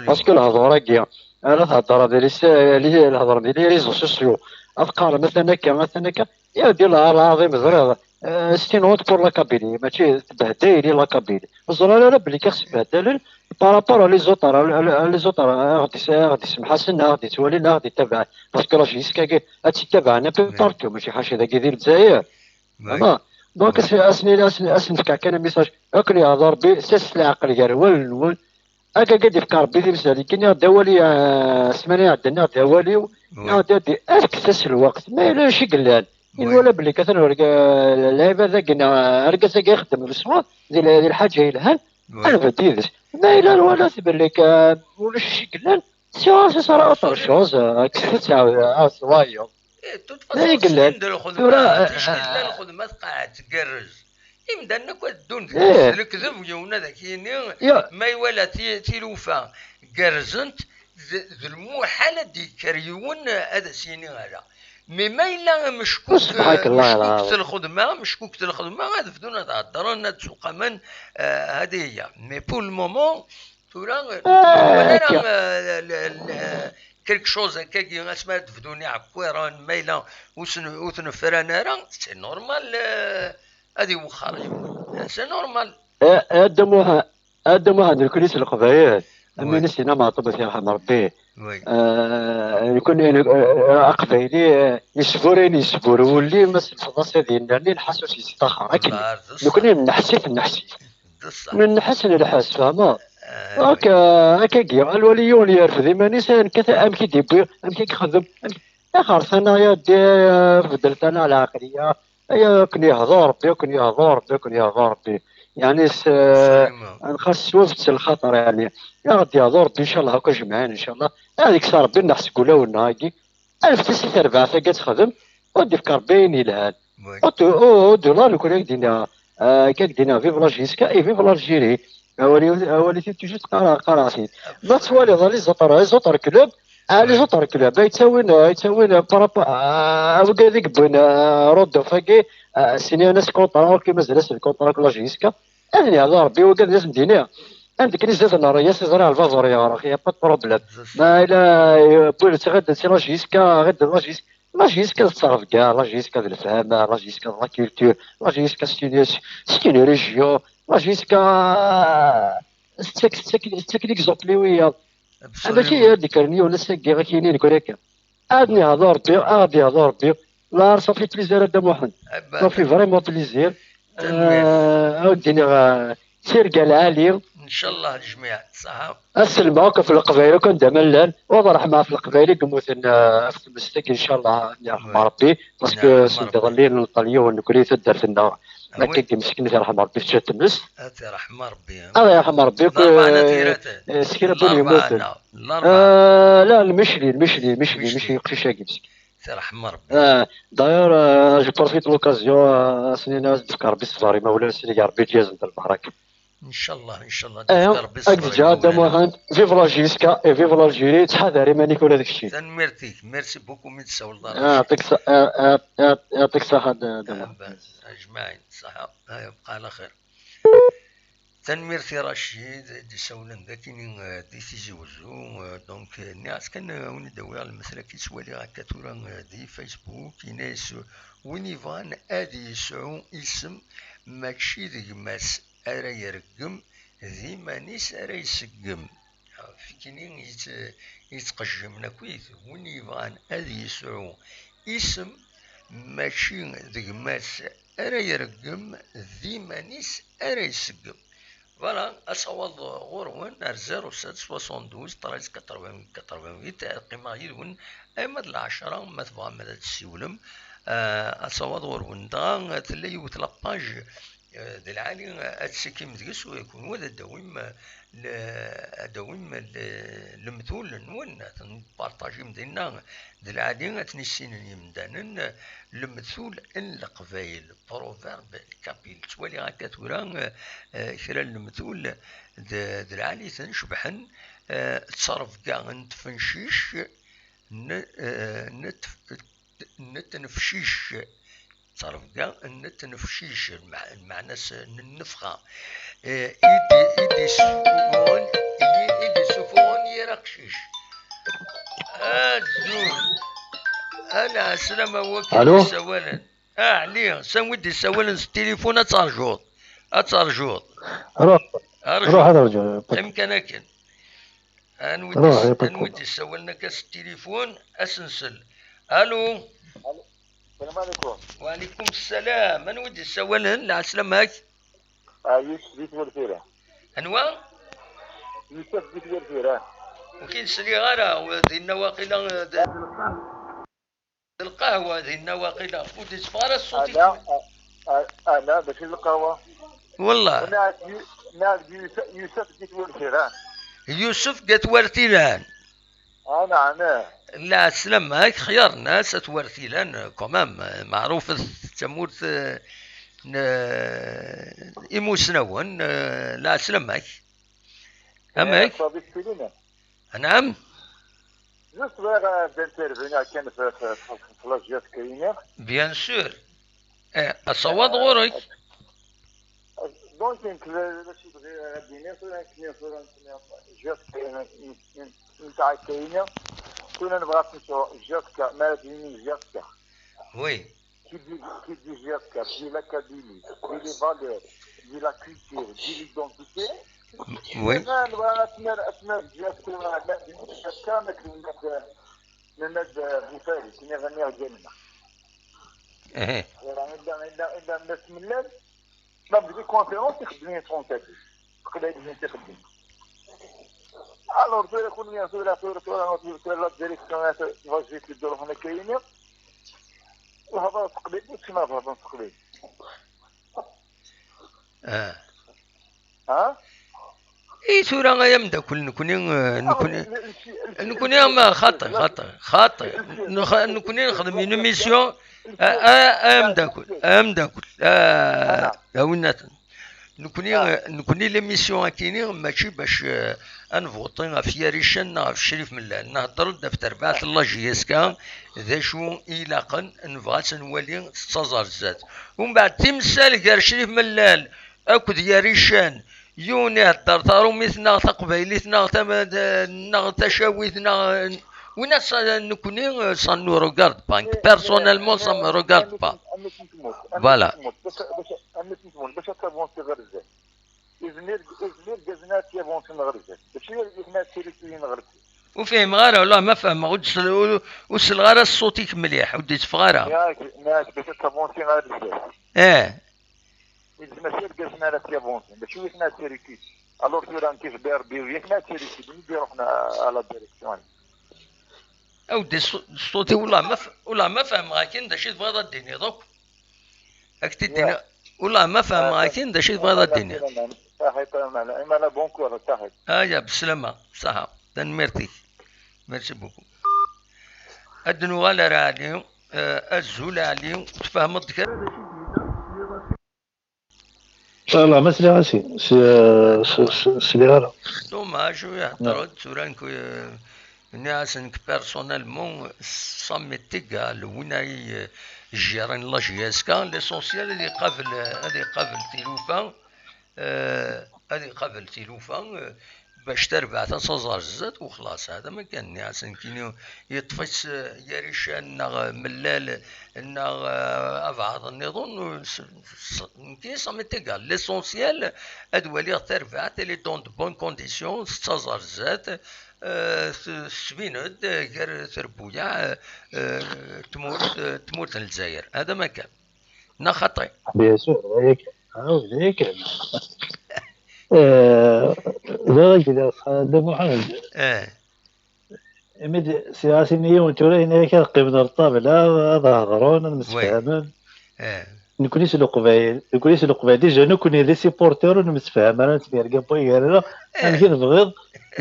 Parce que lehdur-agi, ara theddreḍ di les, les, lehdur di les réseaux sociaux, ad qqaren atan akka, atan akka, ya di lɛar lɛaḍim ẓriɣ, eh, c'est une honte pour la Kabylie, mačči tbehdayel i la Kabylie. Ur ẓran ara belli kan sbehdalen par rapport à les autres, à, à, à les autres, ad ɣ-d-is-, ad ɣ-d-isemḥasen, ad ɣ-d-ittwalin, ad ɣ-d-ittabaɛen. Parce que la JSK-agi ad tt-ittabaɛen un peu partout, mačči ḥaca dagi di Lezzayer. Vraiment. Donc, as-, as-, as-, as-nefk kan message. Akken yeɛḍa Rebbi, sers leɛqel gar wallen-nwen. Akka i d-ifka Rebbi timsal. Nekk nniɣ-d awali, eh, ssmana iɛeddan, nniɣ-d awali-w, nniɣ-d ad d-, efk-as lweqt. Ma yella acu i yellan, i nwala belli katan urga-, lɛibad-agi neɣ argaz-agi ixeddem leṣwar di l-, di lḥaǧa yelhan, ad nbedd yid-s. Ma yella nwala-t belli ka-, ulac acu i yellan, siwa ce sera autre chose, eh, kkset-tt, ɛawed, ɛawed wayeḍ. Eh, de toute façon, syin d lxedma, ticki tella lxedma tqeɛɛed tgerrez. Imdanen akk ad ddun deg lekdeb, yiwen ad ak-yini, ma iwala ti-, tilufa gerrzent, d, d lmuḥal ad d-yekker yiwen ad as-yini ala. Mais ma yella meckuk, meckuket lxedma, meckuket lxedma, ad bdun ad heddren, ad suqamen, eh, hadi hiya. Mais pour le moment, tura, ur wala ara, eh, le, le, quelque chose akkagi, asmi ara d-bdun iɛekkiren, ma yella ur sen-, ur ten-fran ara, c'est normal, eh, ad iwexxer yiwen. C'est normal. Eh, eh, a Dda Muḥ-, a Dda Muḥend, nekkni s Leqbayel, am win i s-yenna Meɛṭub, ad t-yerḥem Rebbi. Eh, nekkni, eh, aqbayli, eh, yesbur ayen yesbur wulli, ma s-, nfeḍ-as ad yennerni, lḥas ur s-yettaxer. Akken nekkni nneḥs-it, nneḥs-it. Nneḥs, nneḥs, fehmeḍ? Akka, akkagi, a lwali yiwen yerfed iman-is, ayen kata, amek i d-yewwi, amek i yexdem, amek, axer tanaɣ ya ddi, beddlet-aneɣ lɛaqliya, aya akken yehḍa Rebbi, akken yehḍa Rebbi, akken yehḍa Rebbi. Yeɛni s, nxas s wafet s lxaṭer, yeɛni. Ad ɣ-d-yehḍu Rebbi, ncallah, akk ajemɛin, ncallah. Ad ikkes Rebbi nneḥ seg wulawen-nneɣ-agi. Anfet-as i terbaɛt-agi ad texdem, u ad d-ifk Rebbi ayen yelhan. U d-, u, u d-, ula nekkni ad k-d-iniɣ, ah, ad k-d-iniɣ, vive la JSK et vive l'Algérie. Awal-iw, awal-iw toujours qqareɣ, qqareɣ-t-id. Ma tettwaliḍ, ah, les autres, les autres clubs, ah, les autres clubs, ay ttawin, ay ttawin, par rapport, ah, wigad i yewwin, ah, Rodolphe-agi, ah, signan-as contrat, ur mazal-as lkontra akked la JSK. Ad nehḍer Rebbi, wigad d asen-d-iniɣ. Anda kan i zdat n ṛṛay-as, iẓra lbabuṛ yeɣreq, y a pas de problème. Ma yella, euh, wwin-tt ɣid si la JSK, ɣid la JSK. La JSK d ttṛebga, la JSK d lefhama, la JSK d la culture, la JSK c'est une, c'est une religion, la JSK, euh, tettak, tettak, tettak l'exemple i wiyaḍ. Mačči ad d-ikkren yiwen ass-agi, ad k-yini nekkni akka. Ad nehḍu Rebbi, ad d-yehḍu Rebbi. La, ça fait plaisir a Dda Muḥend. Ça fait vraiment plaisir. Euh, ad d-iniɣ, euh, tirga lɛali. Ncallah lejmiɛ, ṣaḥa. Ad sellmeɣ akk ɣef Leqbayel akk anda ma llan. U ad ṛeḥmeɣ ɣef Leqbayel i yemmuten, euh, ɣef tmest-agi, ncallah, ad yerḥem Rebbi. Parce que send iḍelli nṭel yiwen nekkni taddart-nneɣ. Ah, akka oui. Meskin, ad t-yerḥem Rebbi, tečča tmes. Ad t-yerḥem Rebbi. Ad yerḥem Rebbi. Larebɛa n tiratan. Eh, s kra n win yemmuten. Larebɛa. Eh, la, lmecli, lmecli, lmecli, lmecli, uqcic-agi meskin. Ad t-yerḥem Rebbi. Eh, d'ailleurs, eh, je profite l'occasion, eh, ad s-nini ad d-yefk Rebbi ṣṣber i imawlan-nsen, ad Rebbi yeǧǧ-asen-d lbaraka. Ncallah, ncallah, eh, ad d-yefk Rebbi ṣṣber i imawlan-nsen. Ad k-ǧǧeɣ a Dda Muḥend, vive la J S K et vive l'Algérie, ttḥadar iman-ik ula d kečči. Tanemmirt-ik, merci beaucoup mi d-tessawleḍ ɣer Racid. Yeɛṭik ṣ-, eh, eh, eh, yeɛṭik ṣṣeḥḥa a Dda Muḥend. Ajmaɛin, ṣṣeḥḥa, eh, bqa ɛla xir. Tanemmirt i Racid i d-isawlen dagi, eh, di Tizi Wezzu, eh, donc, eh, nniɣ-as kan, eh, win i d-awiɣ lemtel-agi ttwaliɣ akka tura, eh, di Facebook, yenna-yas, win yebɣan ad yesɛu isem, mačči d gma-s ara ireggem, d iman-is ara iseggem. Ɣef kini i tt-, i ttqejjimen akkit, win yebɣan ad yesɛu isem, mačči d gma-s ara ireggem, d iman-is ara iseggem. Voilà, asawaḍ ɣur-wen ar zéro sept soixante-douze treize quatre-vingts quatre-vingt-huit, ad qqimeɣ yid-wen arma d lɛecṛa, ma tebɣam ad d-tessiwlem. Ah, asawaḍ ɣur-wen. Dɣa tella yiwet la page, eh, d lɛali, eh, ad tettekkim deg-s, u kunwi ad d-tawim, eh, le-, ad d-tawim le-, lemtul-nwen, ad ten-tpartajim dinna, d lɛali ad ten-issinen yimdanen, eh, lemtul n Leqbayel, proverbe kabyle. Ttwaliɣ akka tura, eh, eh, kra n lemtul d, d lɛali-ten, cebḥen, eh, ttrebga n tfencic, n, eh, n tf-, n tnefcic. Ttrebga n tnefcic, lmeɛ-, lmeɛna-s n nnefxa. Eh, i d-, i d-isufuɣen, i, i d-isufuɣen yir aqcic. Azul. Ala, ɛeslama, wakken issawalen. Ah, Ɛli, s anwa i d-issawalen s tilifun, ad terjuḍ. Ad terjuḍ. Ruḥ. Arju. Ruḥ ad rǧu. Qqim kan akken. Anwa i d-, ruḥ, anwa i d-issawalen akka s tilifun, ad s-nsel. Alu? Alu. Salam alaikum. Wa alaikum salam. Anwa i d-issawalen? Lɛeslama-k. Ah, Yusef di Twertira. Anwa? Yusef di Twertira. Ur k-in-sliɣ ara, dinna waqila, eh, d-, d lqahwa dinna waqila. Ur d-itteffeɣ ara ṣṣut-ik. Ala, a-, a-, ala, mačči d lqahwa. Wallah. Nɛad Yu-, nɛad Yusef, Yusef di Twertira. Yusef deg At Wertilan. Ah, naɛam, eh. Lɛeslama-k, xyar nnas, At Wertilan, quand même, eh, meɛrufet d tamurt, eh, n, eh, imusnawen, eh, lɛeslama-k. Amek? Eh, Faḍil Slimani. Anɛam? Juste bɣiɣ ad interveniɣ kan f, f, f, f la J S K-ini. Bien sûr. Eh, asawaḍ ɣur-k. Donc, nekk d, d acu bɣiɣ ad d-iniɣ, tura nekni, tura nekni, J S K, n, n, n, n tɛekka-ini. Tura nebɣa ad nesɛu J S K, ma ara d-yini J S K. Oui. Qui dit, qui dit J S K, dit la Kabylie, dit les valeurs, dit la culture, dit l'identité. Oui. Maintenant, nebɣa ad tmer-, ad tmer-, J S K, ma d-, J S K, ma d-, ma d-, ma d-, Bufali, kni ɣniɣ Ǧanna. Ehe. Voilà, illa, illa, illa Nna Smellal, ma bdi conférence, ixeddem-iyi français. Teqbaylit i xeddem. Alors, tura kunwi, tura, tura, tura, tura, la direction, la J S K d-ruḥen akka-ini. Lhedra s teqbaylit, mačči ma lhedra s teqbaylit. Ah. Ha? I tura ay ameddakel, nekni, eh, nekni, nekni, am, xaṭi, xaṭi, xaṭi. Nex-, nekni nexdem une émission, a, a, a ameddakel, a ameddakel, a, a winnaten. Nekni, nekni l'émission akini, mačči bac, eh, ad nvuṭi ɣef Yarican neɣ ɣef Crif Mellal. Nehder-d ɣef terbaɛt n la J S K, d acu i ilaqen, nebɣa ad tt-nwali tettaẓ ar zdat. Umbeɛd, timsal gar Crif Mellal akked Yarican, yiwen ihedder taṛumit neɣ taqbaylit neɣ tama-, neɣ tacawit neɣ, winna, ça, nekni, ça ne nous regarde pas. Personnellement, ça me regarde pas. Voilà. Bac ad tavansiḍ ɣer zdat. Izmir, izmir gazna ad yavansiḍ ɣer zdat. Mačči gazna ad tiritiyin ɣer zdat. Ur fhimeɣ ara, والله ما فهمغ, ur d-sel-, ur, ur selleɣ ara ṣṣut-ik mliḥ, ur d-itteffeɣ ara. Yak, yak, bac ad tavansiḍ ɣer zdat. Eh. Izmir gazna ad yavansiḍ, mačči gazna ad tiritiyin. Alors tura nekk je vais rebbi, yak ad tiritiyin, mi d-iruḥen à, à la direction. Awdi, ṣṣut-iw, والله ما ف-, والله ما fehmeɣ akin d acu i tebɣiḍ ad d-tiniḍ akk. Ad k-t-id-iniɣ, Wallah ma fehmeɣ akin d acu i tebɣiḍ ad d-tiniḍ. Saḥit, imala, imala, bon courage, saḥit. Aya, beslama, ṣaḥa. Tanemmirt-ik. Merci beaucoup. Ad d-nuɣal ar Ɛli. Eh, azul Ɛli. Tfehmeḍ-d kra d acu i d-yenna? Inshallah, ma sliɣ-as, s- s- s- sliɣ ara. Dommage, ur ihedder-d tura nekk, eh, nniɣ-as nekk personnellement, ça m'est égal, win ay, eh, gérer la J S K, l'essentiel ad iqabel, eh, ad iqabel tilufa, eh, ad iqabel tilufa, eh, bac tarbaɛt ad taẓ ar zdat, u xlaṣ, hada ma kan, nniɣ-as nekkini, yeṭṭef-itt, eh, Yarican neɣ, eh, Mellal, neɣ, eh, abeɛḍ nniḍen, eh, s- s- nekkini ça m'est égal, l'essentiel ad waliɣ tarbaɛt, elle est dans de bonnes conditions, tettaẓ ar zdat, eh, t- tesbin-d, eh, gar trebbuyaɛ, eh, tmurt, eh, tmurt n Lezzayer, hada ma kan. Neɣ xaṭi? Bien sûr, d aya kan. Ah, d aya kan. Eh, d aya kan, Dda Muḥend. Eh, Imi d-sliɣ-as-ini yiwen tura, yenna-yak ad qqimen ar ṭṭabla, ad hedṛen, ad msefhamen. eh. Nekkni s Leqbayel, nekkni s Leqbayel, déjà nekkni d isipurtiren ur nemsefham ara, nettemyergam waygar-aneɣ. Eh. Amek i tebɣiḍ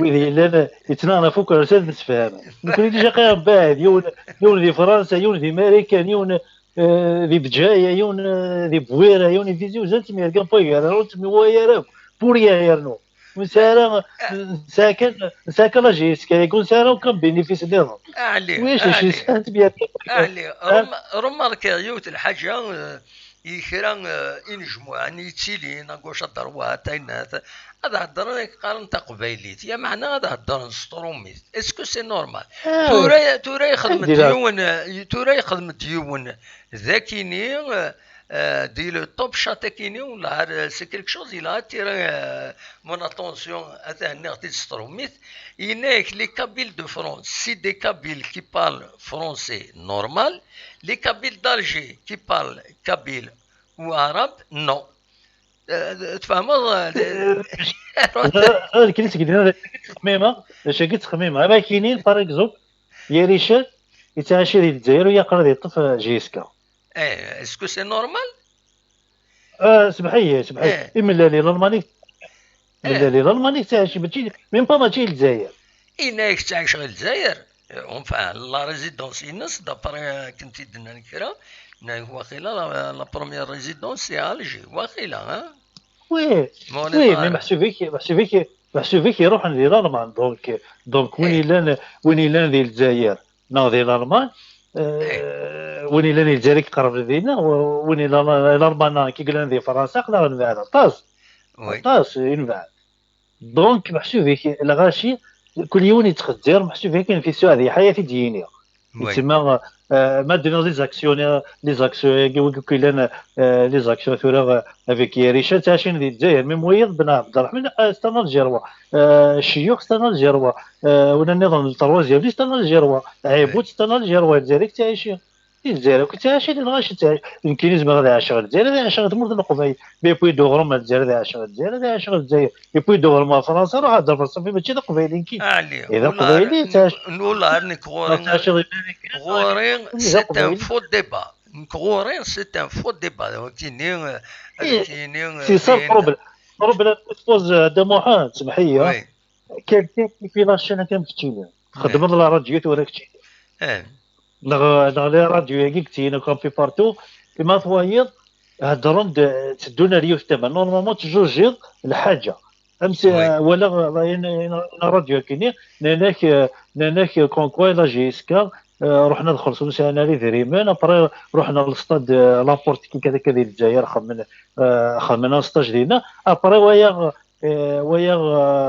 wid yellan yettnaɣen ɣef ukersi ad msefhamen? Nekkni déjà qqaren mbaɛd, yiwen, yiwen di Fransa, yiwen di Marikan, yiwen, eh, di Bǧaya, yiwen, eh, di Bwira, yiwen di Tizi Uzzu, nettemyergam waygar-aneɣ, ur nettemwaya ara akk. Pour rien yernu. Ur nesɛi ara, nesɛa kan, nesɛa kan la J S K, ur nesɛi ara aucun bénéfice nniḍen. Ɛli, Wiyac d acu Ɛli, yesɛan tebyatin? Ɛli, rem- remarquer yiwet lḥaǧa, eh, i kra, eh, inejmuɛen yettilin à gauche à droite, aynat, ad heddren ad qqaren taqbaylit, ya meɛna ad heddren s trumit. Est-ce que c'est normal? Tura, tura ixdem-d Anda yiwen, eh, tura ixdem-d yiwen d akini, eh, eh, di le top chat akini, ou là, eh, c'est quelque chose, il a attiré, eh, mon attention, ad henniɣ-t-id s trumit. Yenna-yak, les Kabyles de France, c'est des Kabyles qui parlent français normal. Les Kabyles d'Alger qui parlent kabyle ou arabe, non. Eh, tfehmeḍ, eh, Ɣer kini seg dinna, d acu i ttxemmimeɣ, d acu i ttxemmimeɣ. Am akini, par exemple, Yarican yettɛici di Lezzayer u yeqqar ad yeṭṭef, eh, J S K. Eh, est-ce que c'est normal? Ah, smeḥ-iyi, smeḥ-iyi. Eh. Imellal i Lalman i, imellal i Lalman i yettɛici, mačči, même pas mačči i Lezzayer. Yenna-yak ttɛiceɣ i Lezzayer. Eh, enfin, la résidence-ines, d'après, eh, akken t-id-nnan kra, yenna-yak waqila la, la première résidence c'est à Alger, waqila, hein? Oui, Ma ur oui, neṭṭeq mais ara. meḥsub-ik, meḥsub-ik, meḥsub-ik iruḥen di Lalman, donc, donc win Eh. yellan, win yellan di Lezzayer neɣ di Lalman, eh, win yellan di Lezzayer i iqerben dinna, w- win yellan di Lalman neɣ i yellan di Fransa, aql-aɣ nebɛed aṭas, Oui, aṭas i nebɛed. Donc, meḥsub-ik, lɣaci, kul yiwen yettxezzir, meḥsub-ik akken fi ssuɛd yeḥya ad t-id-yini. oui. Yettma, euh, ma d-tiniḍ les actions, les actions, yagi wigi akk yellan, euh, les actions tura, euh, avec Yarican, ttɛicin di Lezzayer, même wiyiḍ, Ben Abderrahmane, euh, c'est un Algérois, euh, Cceyux, c'est un Algérois, euh, win nniḍen, le troisième, c'est un Algérois, Ɛibud, c'est un Algérois, Lezzayer i yettɛicin. Di Lezzayer akk ttɛicin, lɣaci ttɛicin. Nekkini zemreɣ ad ɛiceɣ Lezzayer, ad ɛiceɣ tmurt n Leqbayel. Mais puis d uɣrum ar Lezzayer, ad ɛiceɣ Lezzayer, ad ɛiceɣ Lezzayer. Et puis d uɣrum ar Fransa, ruḥ ad d-tafeḍ, ṣafi, mačči d aqbayli nekki. Ɛli, Eh, d ula aqbayli, ar- ttɛic- ula ar nekk ɣur-i, Ttɛiceɣ di Marikan, ɣur-i, d c'est un aqbayli. Faux débat. Nekk ɣur-i, c'est un faux débat. Wakini, euh, Eh, wakini, euh, C'est ça le tin- problème. Le problème, tu te poses, euh, de Mohamed, smeḥ-iyi, hein. Oui. Quelqu'un qui fait la chaîne comme keččini. Txeddmeḍ la radio tura keččini. Eh, Neɣ, neɣ les radios-agi keččini, comme un peu partout. Ima twayeḍ, heddren-d, tteddun ar yiwet tama. Normalement, teǧǧuǧiḍ lḥaǧa. Am si, Oui. walaɣ, la, la, la radio-agi-nni, nnan-ak, euh, nnan-ak, euh, comme quoi la J S K, euh, ruḥen ad xellṣen, ur sɛin ara idrimen, après ruḥen ɣer le stade, euh, Laporte, ki kada kada di Lezzayer, xedmen, euh, xedmen un stage dinna. Après, wayeɣ, euh, wayeɣ,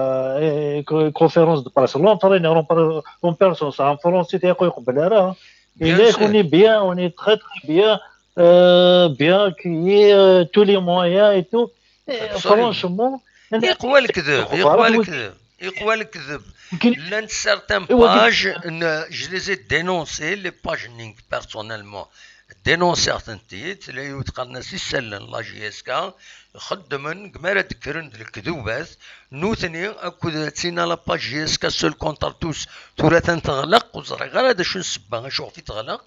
euh, co- conférence de presse, l'entraîneur en per- en personne, c'est un Français, t'es quoi, il y a Bien sûr. On est bien, on est très très bien, euh, bien accueillis, euh, tous les moyens et tout. Et Absolument. Franchement, Yeqwa lekdeb, Txubar yeqwa wi- lekdeb, yeqwa lekdeb. Kin- Llant certaines Iwa- pages, n- je les ai dénoncées, les pages n-, personnellement. Dénoncer-tent-id, tella yiwet qqaren-as isallen la J S K, xeddmen deg mi ara d-kkren d lekdubat, nutni akked tina la page J S K seul contre tous, tura atan teɣleq, ur ẓriɣ ara d acu n ssebba acuɣef i teɣleq,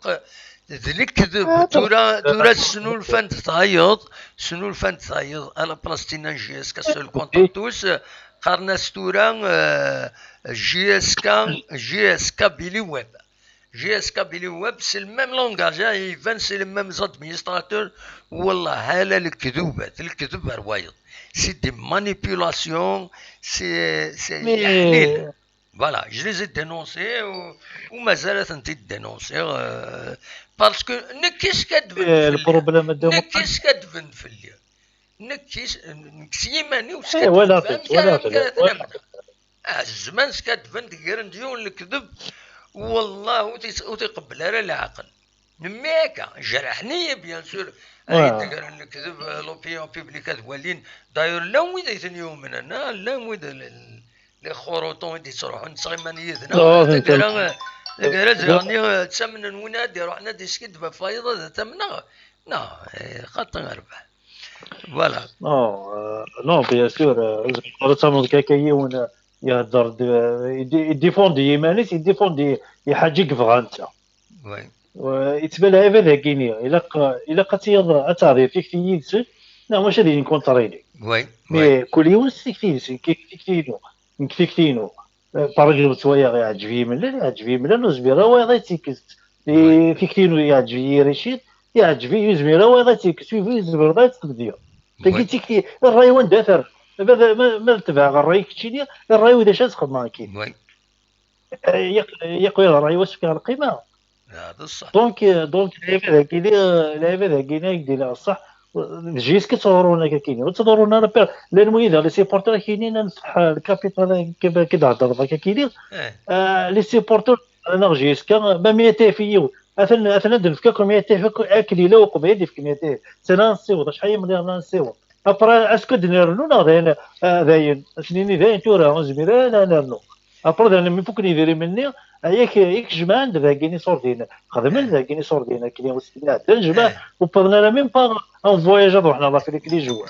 d lekdeb. Tura, tura snulfan-d tayeḍ, snulfan-d tayeḍ, à la place tina J S K seul contre tous, qqaren-as tura, euh, J S K, J S K Billy Webb. J S K Billy Webb, c'est le même langage, hein, iban c'est les mêmes administrateurs. Wallah, hala lekdub, lekdeb ar wayeḍ. C'est des manipulations, c'est, c'est, yeḥlil. Voilà, je les ai dénoncés, ou, ou mazal ad tent-id-dénoncer, euh, parce que nekk i skaddben fell-i. Nekk i skaddben fell-i. Nekk i s-, nekk s yiman-iw skaddbeɣ, amek ara, amek ara ten-amneɣ? Ah, zzman skaddben, gren-d yiwen lekdeb, wallah ur t-, ur t-iqebbel ara leɛqel. Nemmi akka, jerḥen-iyi, bien sûr, ay d-gren lekdeb, euh, l'opinion publique ad walin. D'ailleurs, llan wid ay ten-yumnen, ah, llan wid, l-, l-, les xurutun i d-yettruḥun ttɣiman yid-neɣ, taggara, taggara ziɣen, euh, ttamnen win ad d-iruḥen ad d-yeskiddeb ɣef wayeḍ ad t-amneɣ. Non, eh, xaṭi rbeḥ. Voilà. Non, euh, non, bien sûr, euh, ur ttamneḍ akka yiwen, euh, ihedder-d, euh, yeddi-, yeddifundi yiman-is, yeddifundi i ḥaǧa i yebɣa netta. Oui. Euh, yettban lɛibad-agi-nni, ilaq, ilaq ad tiyeḍ, ad teɛdiḍ tikti yid-sen, neɣ maca ad yili kontrili. Oui, mais oui. Kul yiwen s tikti-ines, nekk tikti-inu, nekk tikti-inu. Euh, par exemple, ttwaliɣ iɛǧeb-iyi mlal, iɛǧeb-iyi mlal, ur zmireɣ ara ad tt-ikkes. Oui. Tikti-inu iɛǧeb-iyi ricid, iɛǧeb-iyi, ur zmireɣ ara ad tt-ikkes, ur zmireɣ ad tt-tebdiɣ. Tagi d tikti, ṛṛay-iw anda terra. Ma, ma, ma tebɛeɣ ṛṛay keččini, ṛṛay-iw d acu ad xedmeɣ akkin. Oui. Eh, yak, yak ṛṛay-iw ad s-fkeɣ lqima. Ah, d ṣṣeḥ. Donc, euh, donc, lɛibad-agi, euh, lɛibad-agi, ay d-ila ṣṣeḥ, d jusqu'à ttḍurrun akka kini. Ur ttḍurrun ara pire. Llan wid, les supporters kini, ad nefteḥ, euh, le capital, euh, kif, kif d-hedreḍ akka kini. Eh. Euh, les supporters, neɣ jusqu'à, même mia taf yiw. Atan, atan ad nefk akk mia taf akk, akken yella uqbel ad yefk mia taf. Sana ad nessiweḍ, acḥal yemliɣ ad nessiweḍ. Après, est-ce que d-nernu neɣ dayen, euh, dayen, ad s-nini dayen tura, ur nezmir ara ad nernu. Après, dayen, mi fukken yidrimen-nni, yak, yak jemɛen-d dagi iṣurdiyen. Xedmen dagi iṣurdiyen, akken i s-nniɣ. Jemɛen, ur wwiḍen ara même pas en voyage ad ruḥen ɣer l'Afrique les Jeux.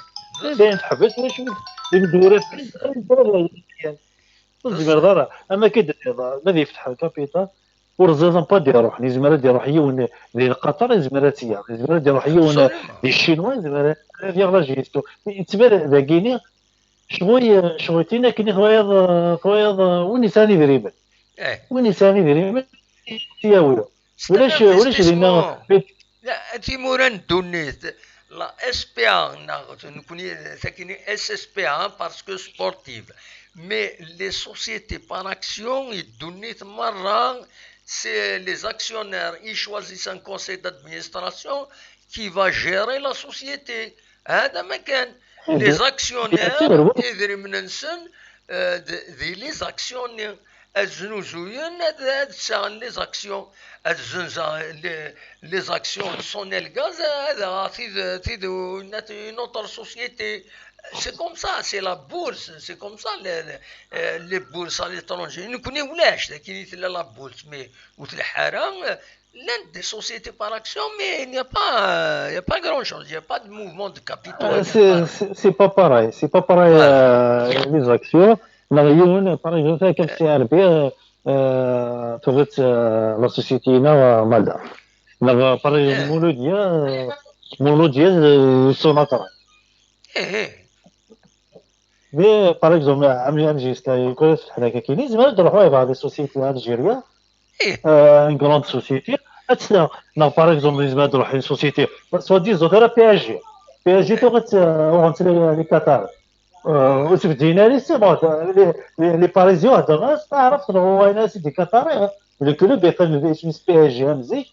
Dayen teḥbes, d acu, d imdura, ur tezmireḍ ara. Am akka i d-tenniḍ, ma ad yefteḥ lkapital, ur ẓiḍen pas ad d-iruḥen. Yezmer ad d-iruḥ yiwen di Lqaṭer, yezmer ad tt-yaɣ. Yezmer ad d-iruḥ yiwen di Ccinwa, yezmer ad yaɣ la gestion. Yettban dagini, Cɣel, cɣel tin akken i twayeḍ, twayeḍ, win yesɛan idrimen. Eh. Win yesɛan idrimen, i t-yawi. Ulac, ulac dinna. La, timura n ddunit, la S P A, neɣ nekkni, takini S S P A, parce que sportive. Mais les sociétés par action, i ddunit merra, c'est les actionnaires, ils choisissent un conseil d'administration qui va gérer la société. هذا ما كان. Les actionnaires, idrimen-nsen, euh, d, d les actions-nni. Ad znuzuyen, ad, ad sɛen les actions. Ad zzenzen les, les actions de Sonelgaz, ad aɣeɣ tid, tid, une, une autre société. C'est comme ça, c'est la bourse, c'est comme ça les, les, euh, les bourses à l'étranger. Nekkni ulac, dagi tella la bourse, mais ur tleḥḥu ara, euh, L'un des sociétés par action, mais il n'y a pas, il n'y a pas grand-chose, il n'y a pas de mouvement de capitaux, euh, c'est, c'est pas pareil, c'est pas pareil, voilà. Euh, les actions. Neɣ yiwen, par exemple, comme C R B, euh, euh, tuɣ-itt, euh, la société-ina, euh, Mada. Neɣ, par exemple, Mouloudia, euh, Mouloudia, euh, Sonatrach. Mais, par exemple, am, am Jusqu'à, يكون فتح لك كيني، زعما تروح واحد les sociétés algériennes. إيه. آه، une grande société. أتسنى، نا، par exemple، زعما تروح une société، سوا ديزون، راه P S G. P S G تو غت-، آه، وغنت لي، لي قطر. آه، وتبدينا لي سي بون، لي، لي، لي باريزيون هضرنا، عرفت، هو وين سيدي قطري، لو كلوب يقل باسم P S G مزيك.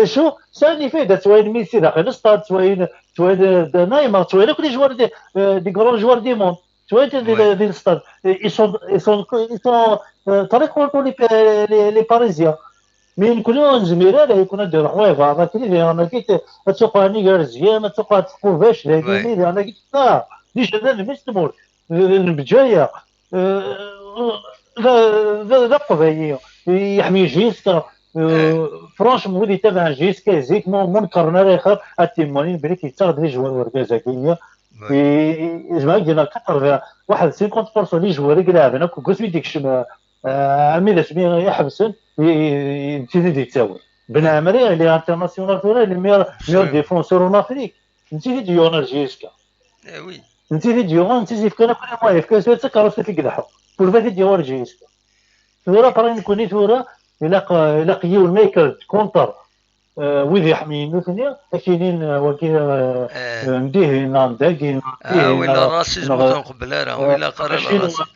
شو؟ ساني فايدة، تواين ميسي داخل الستاد، تواين، تواين نيمار، تواين كل جوار دي، آه، دي غران جوار دي موند. Tu vois, des, des, des stades. Et ils sont, ils sont, ils sont, euh, très contents, les, les, les Parisiens. Mais une couleur, on dirait, là, il connaît de la ouais, bah, on a dit, on a dit, tu sais pas, ni Garzien, tu sais pas, tu peux, je l'ai dit, on a dit, ah, déjà, là, le mist, bon, le, le budget, euh, لا، لا، لا قضية. يحمي جيسكا، Euh, franchement, wid yettabaɛen J S K zik, ma, ma nekkren ara axir, ad t-imanin belli yettaɣ-d les joueurs urgaz-agi-nni. I-, i-, yezmer ad d-yenɣ quatre-vingts, waḥed cinquante pour cent les joueurs i ilɛeben akk, deg wasmi d-yekcem, euh, euh, armi d asmi i ḥebsen, i, i, i, d tid i d-yettawin. Ben Ɛemri, il est international tura, il est meilleur, meilleur défenseur en Afrique. D tid i d-yuɣen ar J S K. Eh oui. D tid i d-yuɣen, d tid i yefkan akk les moyens, yefka-as takeṛṛust i ileḥḥu. Pour ad t-id-yuɣ ar J S K. Tura, après, nekkni tura, ilaq, ilaq yiwen ma yekker-d contre, euh, wid iḥemyen nutni, ad k-inin, euh, wagi, euh, euh, ndihin, neɣ dagi, neɣ ah, dihin, win neɣ, racisme neɣ, ur t-nqebbel ara, euh, win ilaq ara racisme.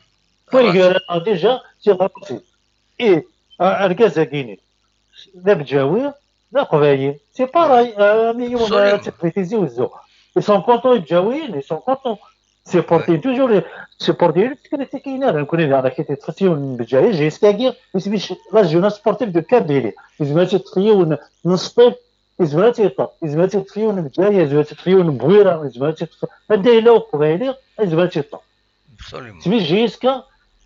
Wa iger-aneɣ déjà, c'est raciste. Et, euh, argaz-agi-ni, d abǧawi, d aqbayli. C'est pareil, euh, am yiwen, euh, tiqbit Tizi Wezzu. Ils sont contents, ibǧawiyen, ils sont contents. Supporter toujours, supporter, ur tkritikiyen ara, nekkni daɣen, ak-id-yeṭṭef yiwen n Bǧayeǧ, jiskagi, isem-is la Jeunesse Sportive de Kabylie. Yezmer ad tt-yeṭṭef yiwen n Sṭif, yezmer ad tt-yeṭṭef, yezmer ad tt-yeṭṭef yiwen n Bǧayeǧ, yezmer ad tt-yeṭṭef yiwen n Bwira, yezmer ad tt-yeṭṭef, anda yella uqbayli, yezmer ad tt-yeṭṭef. Absolument. Isem-is J S K,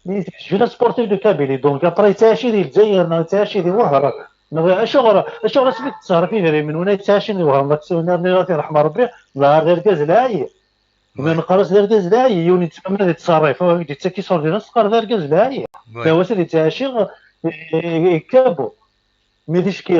la Jeunesse Sportive de Kabylie. Donc, après, yettɛaci di Lezzayer, neɣ yettɛaci di Wehran. Neɣ acuɣer, acuɣer asmi tettṣerrif idrimen, win yettɛacin di Wehran, d aksiyunar-nni, ad t-yerḥem Rebbi, neɣ d argaz lɛali. Ma neqqar-as d argaz lɛali, yiwen yettmamad yettṣerrif, awi d-yettak iṣurdinas, teqqar d argaz lɛali. D awas ad yettɛaci, eh, eh, eh, kabo. Mi ticki,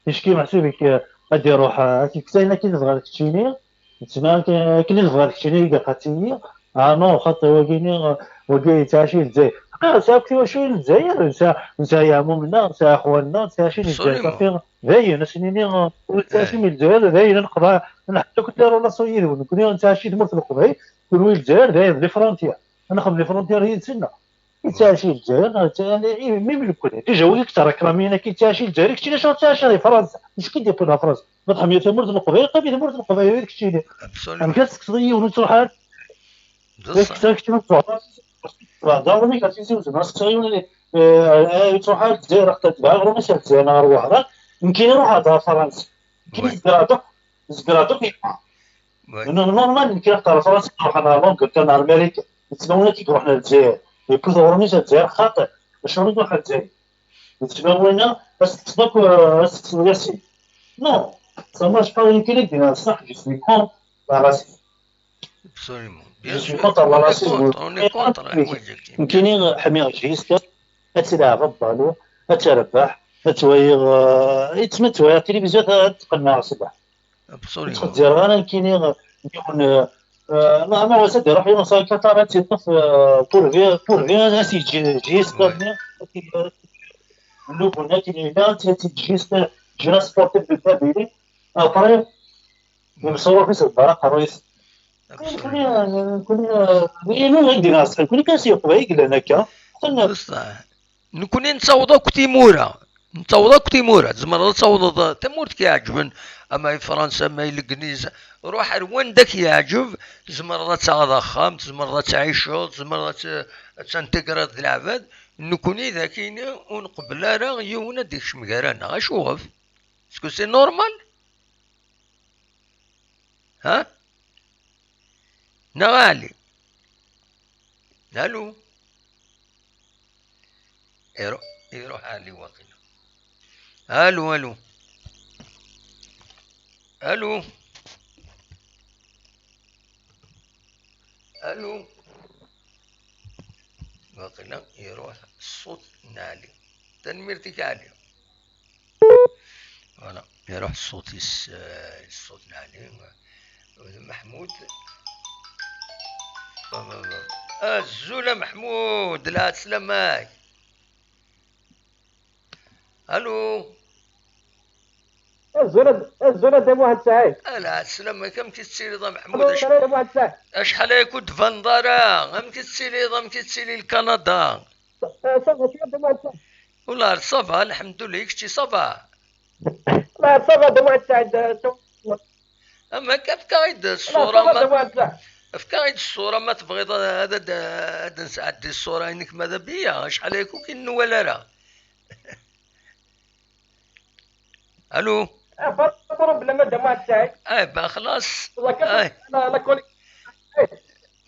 ticki meḥsub-ik, eh, ad d-iruḥ, eh, ad k-ikkes ayen akken tebɣiḍ keččini, yettma akken, akken i tebɣiḍ keččini, i yeqqat-iyi. Ah non, xaṭi, wagi-ni, eh, wagi yettɛaci di Lezzayer. Aql-aɣ nesɛa akk tiwaculin n Lezzayer, nesɛa, nesɛa yeɛmum-nneɣ, nesɛa ixwan-nneɣ, nettɛaci di Lezzayer. Absolument. Safi, dayen, ad s-nini, eh, ur nettɛaci di Lezzayer, dayen, ad neqḍeɛ, ad neḥlu akk les relations yid-wen. Nekkni nettɛaci di tmurt n Leqbayel, kunwi Lezzayer, dayen, les frontières. Ad nexdem les frontières yid-sen, neɣ? Yettɛaci Lezzayer, neɣ yettɛaci, même nekkni. Déjà, wigi yettreklamin akka yettɛaci Lezzayer, keččini acu tettɛaciḍ di Fransa? Acu k-id-yewwin ɣer Fransa? Ma tḥemmleḍ tamurt n Leqbayel, qim i tamurt n Leqbayel, keččini. Absolument. Amek ad tekkseḍ yiwen ur yettruḥ ara? D ṣṣeḥ. Keččini ur tettruḥ ara. Tehder ɣur-i ɣer Tizi Uzzu, ma tekkseḍ yiwen, eh, eh, ur yettruḥ ara Lezzayer, aql-i tebɛeɣ ɣur-i si Lezzayer neɣ ɣer Wehran. Nekkini ruḥeɣ-d ɣer Fransa. Nekkini zegreɣ-d akk, zegreɣ-d akk yeqqar. Normal, nekk ad qqareɣ Fransa, ruḥ ɣer Londres, kan ɣer Marikan. Yettmawen akk i iruḥen ar Lezzayer. Yewwi-d ɣur-i si Lezzayer xaṭi. Acuɣer i iruḥ ar Lezzayer? Yettmawen-a, ad s-teṭṭfeḍ akk, ad s-teṭṭfeḍ yasin. Non, ça marche pas, nekk i d-yenna ṣṣeḥ, je suis contre la racisme. Absolument. Je suis contre la racisme. On est contre, on est contre, oui, effectivement. Nekkini ḥmiɣ J S K, ad tleɛbeḍ balu, ad terbeḥ, ad twaliḍ, eh, yettma ad twaliḍ tilivizyu, ad teqqen ɣer ṣṣbeḥ. Absolument. Ur ttxezzir ara nekkini yiwen, eh, ma, ma ɣas ad iruḥ yiwen s Qatar ad t-yeṭṭef, eh, pourvu, pourvu ad as-yeǧǧ J S K-nni, ad t-, eh, Lubnan akken yella, ad t-yeǧǧ J S K, Jeunesse Sportive de Kabylie, après, yemṣuruf-is d aqerru-is. Absolument. Nekkni, eh, nekkni, eh, nekkni, nekkni kan s Leqbayel i yellan akka. Nekkni nettaweḍ akk timura. Nettaweḍ akk timura. Tzemreḍ ad tawḍeḍ tamurt k-iɛeǧben, ama i Fransa, ama i Legliz. Ruḥ ar wanda k-yeɛǧeb, tzemreḍ ad taɣeḍ axxam, tzemreḍ ad tɛiceḍ, tzemreḍ ad t-, ad tintegriḍ d leɛbad. Nekkni d akini ur nqebbel ara yiwen ad d-ikcem gar-aneɣ. Acuɣef? Est-ce que c'est normal? Ha? Neɣ Ɛli? Alu? Iru-, iruḥ Ɛli waqila. Alu, alu. Alu? Alu? Waqila iruḥ ṣṣut n Ɛli. Tanemmirt-ik a Ɛli. Voilà, iruḥ ṣṣut-is, eh, ṣṣut n Ɛli. D Maḥmud. Azul a Maḥmud, lɛeslama-k. Alu? Azul a, azul a Dda Muḥend Saɛid. Ah, lɛeslama-k, amek i tettiliḍ a Maḥmud? Azul a Dda Muḥend Saɛid. Acḥal aya ur d-tbaneḍ ara, amek i tettiliḍ, amek i tettili Lkanada? Eh, ça va, ça va, ça va. Wallah, ça va, lḥemdullah, i kečči, ça va? Wallah, ça va, Dda Muḥend Saɛid, eh, ça va. Ama akka, efk-aɣ-id ṣṣura, ça va, ma, Dda Muḥend Saɛid. Efk-aɣ-id ṣṣura, ma tebɣiḍ ad, ad, ad nesɛeddi ṣṣura-inek, ma d abiya, acḥal aya ur k-nwala ara. Alu? Ah, pas de problème, Dda Muḥend Saɛid. Eh ben, xlaṣ. Wallah, kan la, la quali-,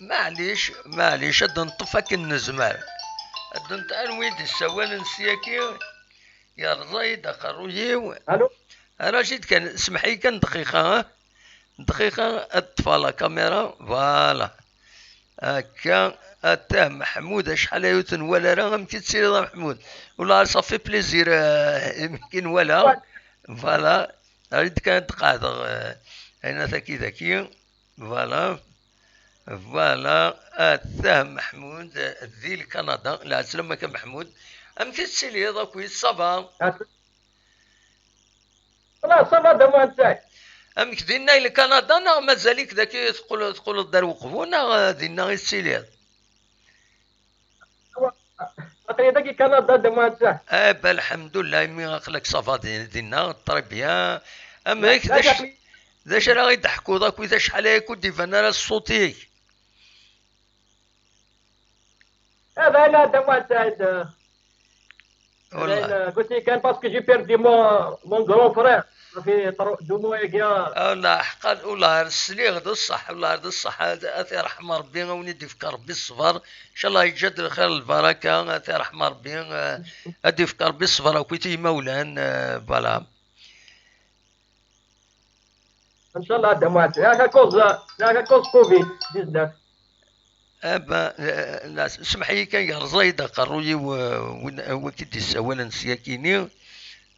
Maɛlic, maɛlic, ad neṭṭef akken nezmer. Ad neṭ-, anwi d-issawalen syaki? Yerẓa-yi-d aqerruy-iw. Allô? Rajid kan, semmeḥ-iyi kan dqiqa, ah. Dqiqa, ad ṭṭfeɣ la caméra. Voilà. Akka, atah Meḥmud, acḥal aya ur t-nwala ara, amek i tettiliḍ a Meḥmud? Wala, ça fait plaisir, euh, amek i nwala. Voilà. Rajid kan ad d-qeɛdeɣ, euh, ayen ataki daki. Voilà. Voilà. Atah Meḥmud, euh, di Lkanada. Lɛeslama-k a Meḥmud. Amek i tettiliḍ akkit, ça va? Voilà, ça va, d amuɛen Saɛid. Amek dinna i Lkanada, neɣ mazal-ik daki teqqel-, teqqleḍ-d ar Uqbu, neɣ, eh, dinna i tettiliḍ? Aql-i daki Kanada, d amuɛen Saɛid. Eh ben, lḥemdullah, imi aql-ak ça va di-, dinna, très bien. Amek, d acu, d acu ara ɣ-d-teḥkuḍ akkit, acḥal aya ur d-iban ara ṣṣut-ik? Ah ben, d amuɛen Saɛid. Wallah. Dayen, euh, قلت لي كان parce que j'ai perdu mon, mon grand frère. صافي طرو-، deux mois ياكيا. Wallah, ḥeqqa, wallah, sliɣ d ṣṣeḥ, wallah, d ṣṣeḥ. A, a t-iṛḥem Ṛebbi, a wen-id-ifk Ṛebbi ṣṣber. Ncallah yeǧǧa-d lxir lbaraka, a t-iṛḥem Ṛebbi, euh, ad d-ifk Ṛebbi ṣṣber akkit i yimawlan, euh, voilà. Ncallah ad d-amuɛen. Yak akoẓ, yak akoẓ covid dix-neuf. Ah ben, eh, la, semmeḥ-iyi kan, yerẓa-yi-d aqerruy-iw, eh, win, eh, win i d-yessawalen syakini,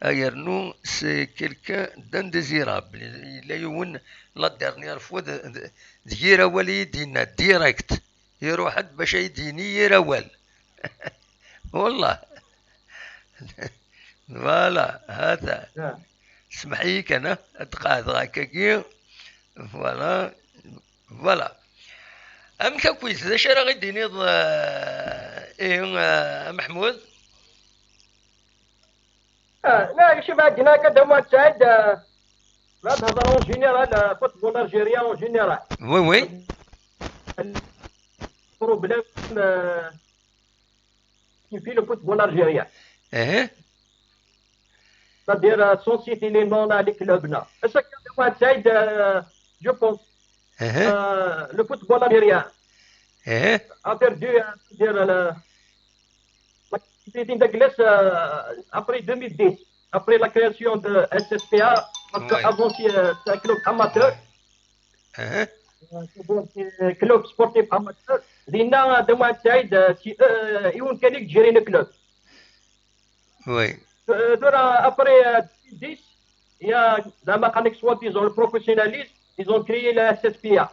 ayernu c'est quelqu'un d'indésirable. Yella yiwen, la dernière fois, d, d, d yir awal i yi-d-yenna, direct. Iruḥ-d bac ad yi-d-yini yir awal. Wallah. Voilà, hata. Ah. Semmeḥ-iyi kan, ah, ad qeɛdeɣ akkagi. Voilà. Voilà. Amek akkit, d acu ara ɣ-id-tiniḍ, eh, ihi, eh, a Meḥmud? Ah, la, je vais dire que de moi, Saïd, euh, va dans en général, euh, football algérien en général. Oui, oui. Problème, euh, qui fait le football algérien. Eh. C'est-à-dire, euh, sans citer les noms, là, les clubs, là. Est-ce que de moi, Saïd, euh, je pense, eh, euh, le football algérien, eh, a perdu, euh, c'est-à-dire, euh, la, la qualité d'Indaglès, euh, après deux mille dix, après la création de S S P A, parce qu'avant, c'est, euh, c'est un club amateur. Eh. Euh, c'est un club sportif amateur. Dinna, de moi, Saïd, euh, si, euh, yiwen kan i yettjrin le club. Oui. Euh, tura, après, euh, deux mille dix, il y a, la mécanique, soi-disant, le professionnalisme, ils ont créé la S S P A.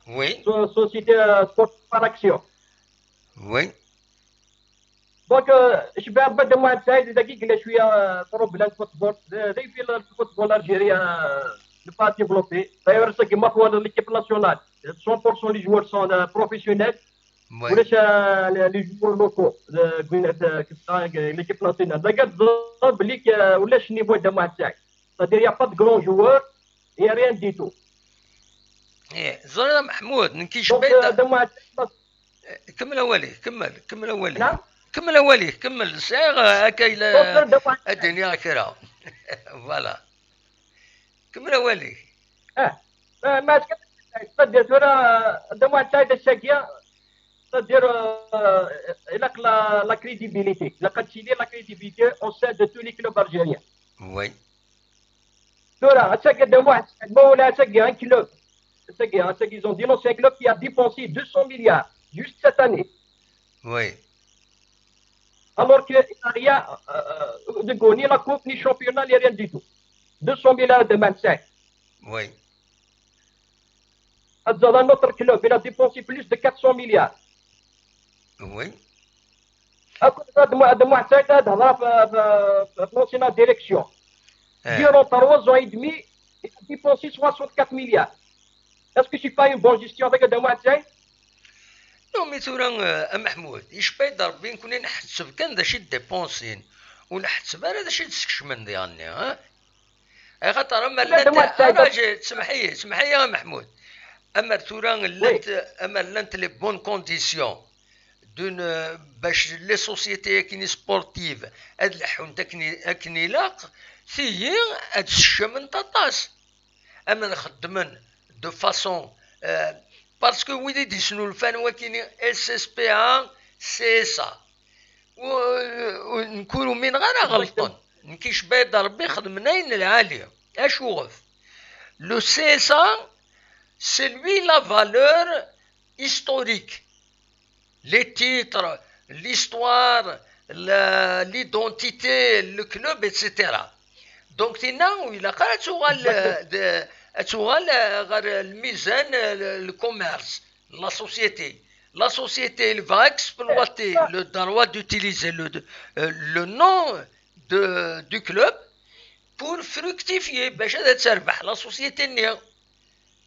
Oui. So-, Société, euh, Sportive par Action. Oui. Donc, euh, je vais de moi, Saïd, dagi, il y a, je suis, euh, problème de football. Euh, il fait le football algérien, euh, ne pas développer. D'ailleurs, ce qui m'a fait l'équipe nationale, cent pour cent les joueurs sont, euh, professionnels. Oui. Ulac, euh, les, les joueurs locaux, euh, l'équipe nationale. Regarde, euh, ulac niveau de moi, Saïd. C'est-à-dire, il n'y a pas de grands joueurs, il n'y a rien du tout. Eh, ẓriɣ a Meḥmud, nekk donc, icebba-yi-d, euh, de moi, eh, kemmel awal-ik, kemmel, kemmel awal-ik. Naam? Kemmel awal-ik, kemmel. Sɛiɣ, eh, akka yella, donc, euh, de moi, ad d-iniɣ kra. Voilà. Kemmel awal-ik. Ah, euh, mais c'est-à-dire, tura, de moi, Saïd, c'est-à-dire, euh, la, la, la crédibilité. La crédibilité au sein de tous les clubs algériens. Oui. Tura, ass-agi d amuḥ, ma ula ass-agi un club. Ass-agi, ass-agi, ils ont dénoncé un club qui a dépensé deux cents milliards juste cette année. Oui. Alors que il n'y a rien, euh, euh, de goal, ni la coupe, ni championnat, ni rien du tout. Deux cents milliards de Marseille. Oui. Ad ẓer un autre club, il a dépensé plus de quatre cents milliards. Oui. Akked Ad Mu-, Ad Muḥ Saïd ad hedreɣ f-, f-, f-, f-, l'ancienne direction. Eh. Durant trois ans et demi, il a dépensé soixante-quatre milliards. Est-ce que c'est pas une bonne gestion avec Ad Muḥ Saïd? Non, mais tura, euh, a Meḥmud, icebba-yi-d Rebbi, nekkni nḥetteb kan d acu i d-dépensin, ur nḥetteb ara d acu i d-skecmen diɣenni, ha? Axaṭer ama llant, ara, je-, semmeḥ-iyi, semmeḥ-iyi a Meḥmud. Ama tura llant, ama llant les bonnes conditions d'une, bac les sociétés akken sportives ad leḥḥunt akken i, akken ilaq, tiyi ad skecment aṭas. Ama xeddmen de façon, euh, parce que wid i d-isnulfan wakini S S P A, C S A. U, u, nekk ur umineɣ ara ɣelṭen. Nekk icba-yi-d Rebbi, xedmen ayen lɛali. Acuɣef? Le C S A, c'est lui la valeur historique. Les titres, l'histoire, la- l'identité, le club, et cetera. Donc, tinna, ur ilaq ara ad tuɣal, euh, de- ad tuɣal, euh, ɣer lmizan, euh, le, le commerce, la société. La société, elle va exploiter le droit d'utiliser le, euh, le nom de, du club pour fructifier, باش ad terbeḥ la société-nni.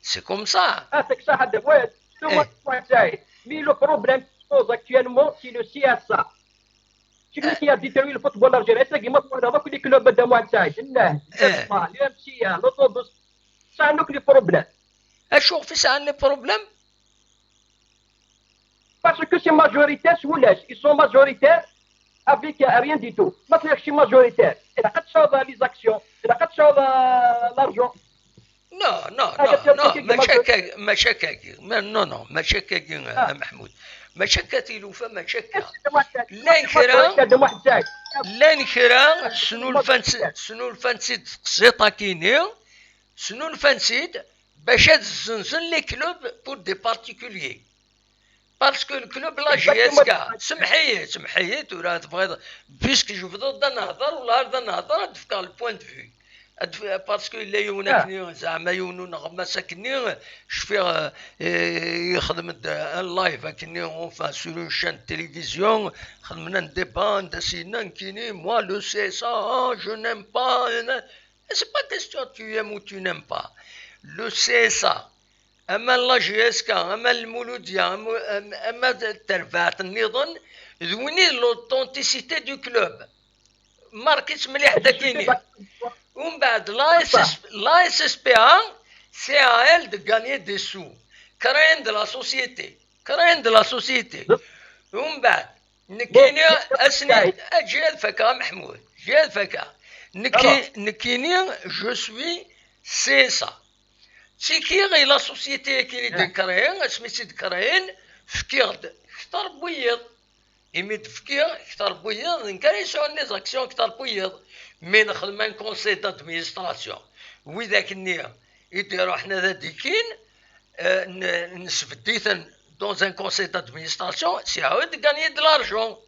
C'est comme ça. Ah, c'est que ça, had- ouais, c'est moi, moi, ça. Mais le problème qui se pose actuellement, c'est le C S A. C'est lui qui a détruit le football algérien. C'est qui m'a trouvé dans les clubs de moi, ça. Le M C A, l'autobus. Ça, nous, le problème. Acuɣef i sɛan les problèmes? Parce que c'est majoritaire, c'est Ils sont majoritaires avec euh, rien du tout. Maintenant, je suis majoritaire. Il a quatre choses les actions. Il a quatre choses l'argent. Non, non, non, non, mačči akka, mačči akka, non, non, mačči akka, a Mahmoud. Mačči akka tilufa, mačči akka. Llan kra, llan kra, snulfan-tt-id, snulfan-tt-id tqsiṭ akini, snulfan-tt-id bac ad zzenzen les clubs pour des particuliers. Parce que le club, la J S K, semḥ-iyi, semḥ-iyi, tura tebɣiḍ, puisque jebdeɣ-d ad nehḍer, wala ar d ad nehḍer, ad d-fkeɣ le point de vue. Ad d-f- Parce que yella yiwen akkenni, zeɛma yiwen uneɣmas akkenni, cfiɣ, eh, yexdem-d un live akkenni, enfin, sur une chaîne de télévision, xedmen un débat, anda s-yenna nekkini, moi, le C S A, je n'aime pas, c'est pas question tu aimes ou tu n'aimes pas. Le C S A, ama la J S K, ama Lmuludiya, ama, ama, ama d terbaɛt nniḍen, d win i d l'authenticité du club. Marquez-tt mliḥ dagini. Umbeɛd, la S S, la S S P A, C A L de gagner des sous. Créer de la société. Créer de la société. Umbeɛd, nekkini, asni, eǧǧ ad fakeɣ, a Meḥmud, eǧǧ ad fakeɣ. Nekki, nekkini, je suis C S A. Ttikiɣ i la société-agi i d-nekṛiɣ, asmi tt-id-kṛiɣ, fkiɣ-d kter n wiyiḍ. Imi d-fkiɣ kter n wiyiḍ, d nekk ara yesɛun les actions kter n wiyiḍ. Mi nexdem un conseil d'administration, widak-nni i d-iruḥen ad d-ikin, eh, n- nesbedd-iten dans un conseil d'administration, c'est à eux de gagner de l'argent.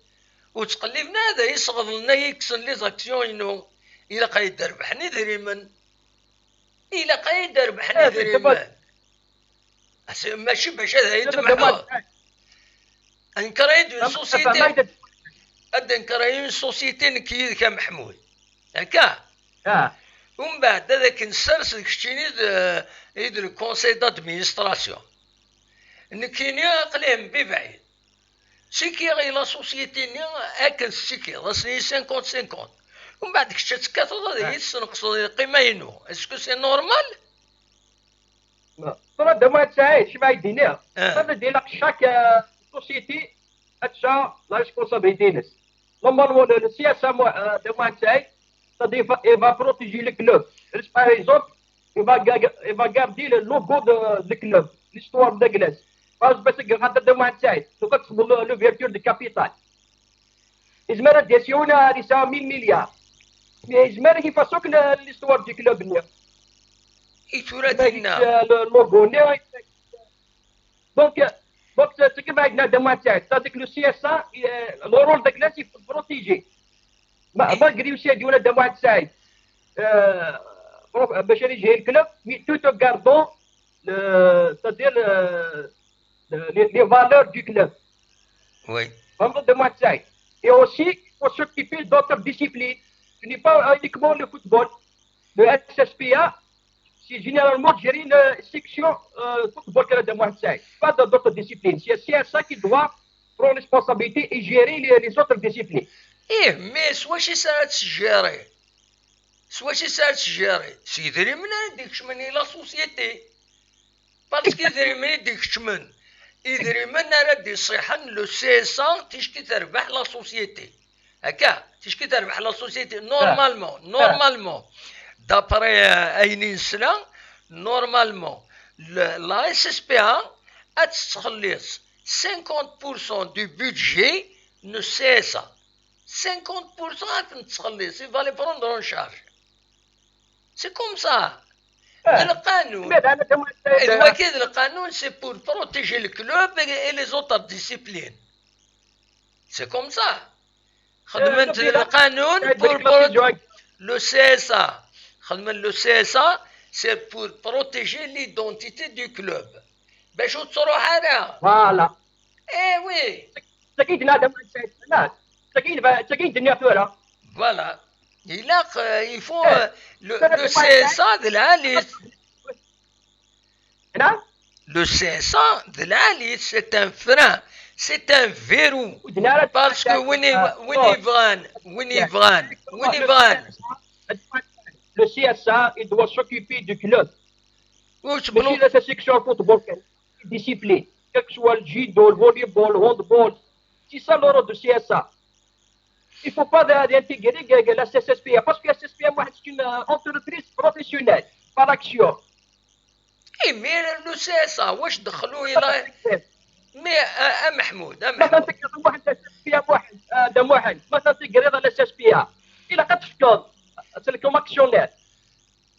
Ur ttqelliben ara ad iyi-sɣeḍlen, ad iyi-kksen les actions-inu. Ilaq ad iyi-d-rebḥen idrimen. Ilaq ad iyi-d-rebḥen idrimen. Mačči bac ad iyi-d-mḥeɣ. Ad nekreɣ une société. Ad nekreɣ une société nekk yid-k, a Meḥmud. Akka? Umbeɛd ad k-nessers d keččini d, i d le conseil d'administration. Nekkini aql-i mebɛid. Ttikiɣ i la société-nni akken tettikiḍ, asen-iyi cinquante cinquante. Umbeɛd kečč ad tekkateḍ ad iyi-tesneqseḍ i lqima-inu. Est-ce que c'est normal? Tura d amu ad tesɛi, cma i d-iniɣ. Ad d-ilaq chaque, euh, société ad tesɛu la responsabilité-ines. Normalement, le, le C S A, moi, euh, de moi, c'est-à-dire, il va, il va protéger le club. Par exemple, il va, ga- il va garder le logo de, du club, l'histoire de Glace. Parce que, parce que, regarde, de moi, c'est, donc, le, l'ouverture de capital. Ils mettent des siones à des cent mille milliards. Mais ils mettent une façon que le- l'histoire du club, il y a. I tura dinna. Le, le logo, il y a. Donc, euh, donc, c'est ce que va être de moi, c'est-à-dire que le C S A, il, euh, le rôle de Glace, il faut le protéger. Ma- Malgré aussi, il y a de moi, c'est, euh, باش يجي le club, mais tout en gardant le, c'est-à-dire le, le- les, les valeurs du club. Oui. Vraiment de moi, c'est. Et aussi, il faut s'occuper d'autres disciplines. Ce n'est pas uniquement le football. Le S S P A, c'est généralement gérer la section euh, football que de moi, c'est. Pas dans d'autres disciplines. C'est c'est ça qui doit prendre responsabilité et gérer les, les autres disciplines. Ih, mais s wacu i s ara tt-tjérer? S wacu i s ara tt-tjérer? S yidrimen ara d-ikecmen i la société. Parce que idrimen i d-ikecmen, idrimen ara d-iṣiḥen le C S A ticki terbeḥ la société. Akka, ticki terbeḥ la société. Normalement, normalement, d'après euh, ayen i nesla, normalement, le- la S S P A ad tettxelliṣ cinquante pour cent du budget n C S A. cinquante pour cent ad ten-tettxelliṣ, il va les prendre en charge. C'est comme ça. D lqanun. D waki d lqanun, c'est pour protéger le club et, et les autres disciplines. C'est comme ça. Xedmen-t lqanun pour, pour le C S A. Xedmen le C S A, c'est pour protéger l'identité du club. Bac ur tettruḥ ara. Voilà. Eh oui. Tagi d nadam. Tagi d-nniɣ tura. Voilà. Ilaq, euh, il faut, euh, le, le C S A d lɛali. Le C S A d lɛali, c'est un frein, c'est un verrou. Parce que win i, win ibɣan, win ibɣan, win ibɣan. Le C S A, il doit s'occuper du club. Mačči d la section football kan. Discipline. Quel que soit le judo, le volleyball, le handball. C'est ça le rôle du C S A. Il faut pas d'intégrer la C S S P A parce que la C S S P A c'est une entreprise professionnelle par action. Et mais le C S A واش دخلوا إلى؟ Mais, euh, محمود، محمود. مثلا تقريض واحد la C S S P A واحد، آه، دم واحد. مثلا تقريض la C S S P A. إلا قد تفكر، c'est comme actionnaire.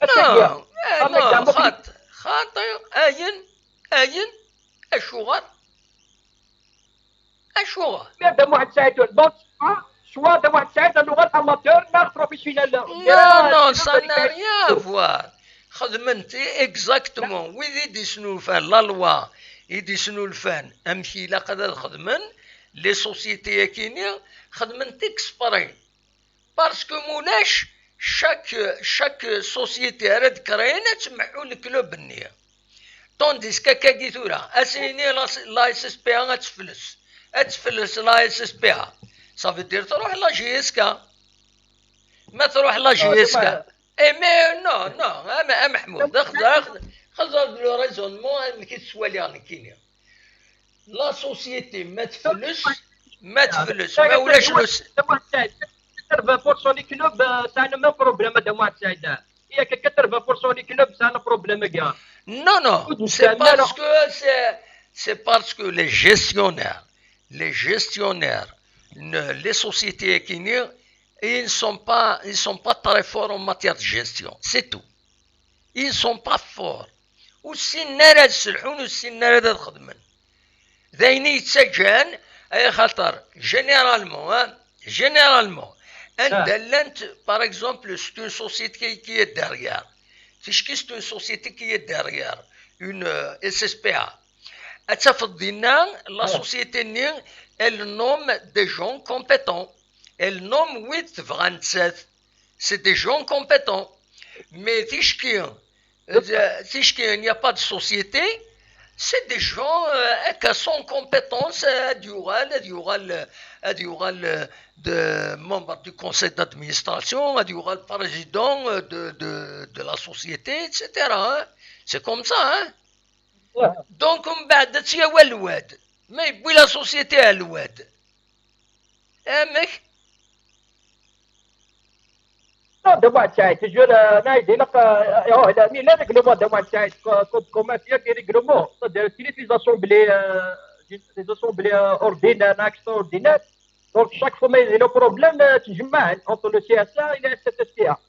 Non, eh, non, خاطئ، خاطئ، ayen، ayen، acuɣer؟ Acuɣer؟ Mais Dda Muḥend Saɛid, donc, soit Dda Muḥend Saɛid d aluɣal amateur, neɣ professionnel. Non, non, ça n'a rien à voir. Xedmen-t exactement. Wid i d-isnulfan la loi, i d-isnulfan amek ilaq ad xedmen, les sociétés-agi-nni, xedmen-t exprès. Parce que mulac, chaque, chaque société ara d-créer ad tmeḥḥu le club-nni. Tandis qu'akkagi tura, ad s-yini la, la S S P A ad tefles. Ad tefles la S S P A. Ça veut dire truḥ la J S K. Ma truḥ la J S K. Eh, mais non, non, a, a Mahmoud, xedɛeḍ, xedɛeḍ le raisonnement amek i tettwaliḍ nekkini. La société ma tefles, ma tefles, ma ulac le s- quatre-vingts pour cent les clubs, euh, sɛan le même problème, Dda Muḥend Saɛid. Il y a que quatre-vingts pour cent les clubs sɛan le problème, gars. Non, non, c'est parce que, c'est, c'est parce que les gestionnaires, les gestionnaires, ne, les sociétés qui ils ne sont pas, ils sont pas très forts en matière de gestion, c'est tout. Ils sont pas forts. Ur ssinen ara ad sselḥun, ur ssinen ara ad xedmen. D ayen i yettaǧǧan, ay axaṭer, généralement, hein, généralement, anda llant, par exemple, c'est une société qui est derrière. Ticki, c'est une société qui est derrière une, euh, S S P A. Ad tafeḍ dinna, la société-nni, elle nomme des gens compétents. Elle nomme wid tebɣa nettat. C'est des gens compétents. Mais ticki, euh, ticki, il n'y a pas de société. C'est des gens, euh, qui sont compétents, euh, ad yuɣal, ad yuɣal, ad yuɣal, euh, de membre du conseil d'administration, ad yuɣal président, euh, de, de, de la société, et cetera, hein. C'est comme ça, hein. Donc, mbeɛd ad tt-yawi lwad. Ma yewwi la société ar lwad. Amek? Non, Dda Muḥend Saɛid, toujours, euh, نايدي لك، euh, euh, il a mis les règlements, Dda Muḥend Saɛid, co-, co-, comme un fier des règlements. C'est-à-dire, c'est les assemblées, euh, les assemblées, euh, ordinaires, extraordinaires. Donc, chaque fois, mais le problème, euh, تجمع entre le C S A et la S S P A.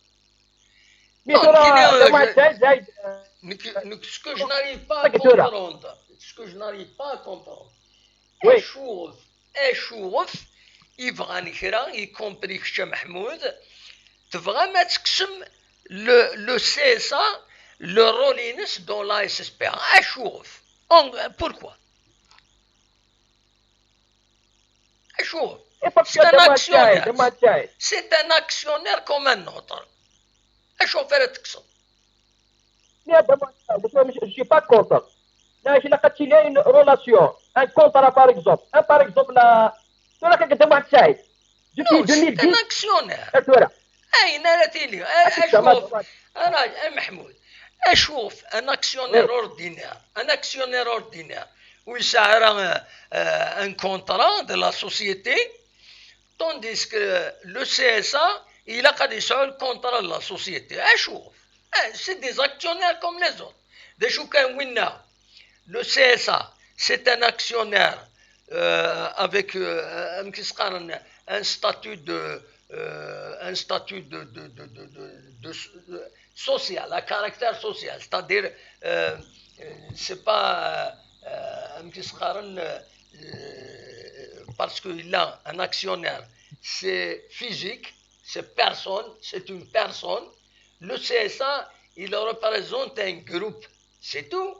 Mais tura, Dda Muḥend Saɛid, زايد، euh, ce que je n'arrive pas à comprendre, ce que je n'arrive pas à comprendre. Acuɣef, acuɣef i bɣan kra, y compris kečč a Meḥmud, tebɣam ad tekksem le, le C S A, le rôle-ines dans la S S P A. Acuɣef? En, pourquoi? Acuɣef? C'est un actionnaire. C'est un actionnaire comme un autre. Acuɣef ara tekkseḍ? Mais Dda Muḥend Saɛid, je ne suis pas contre. Mais il faut qu'il y ait une relation, un contrat par exemple. Un, par exemple, la, tura kan Dda Muḥend Saɛid. Depuis deux mille dix, c'est un actionnaire. Ayen ara tili, acuɣef, a Meḥmud, acuɣef un actionnaire ordinaire, un actionnaire ordinaire, ur yesɛi ara, euh, euh, un contrat de la société, tandis que le C S A, ilaq ad yesɛu le contrat de la société. Acuɣef? Eh, c'est des actionnaires comme les autres. D acu kan winna, le C S A, c'est un actionnaire euh, avec euh, amek i s-qqaren, un statut de euh, un statut de, de, de, de, de, de- de- social, à caractère social, c'est-à-dire euh, euh, c'est pas euh, amek i s-qqaren, euh, parce qu'il a un actionnaire, c'est physique, c'est personne, c'est une personne. Le C S A, il représente un groupe, c'est tout.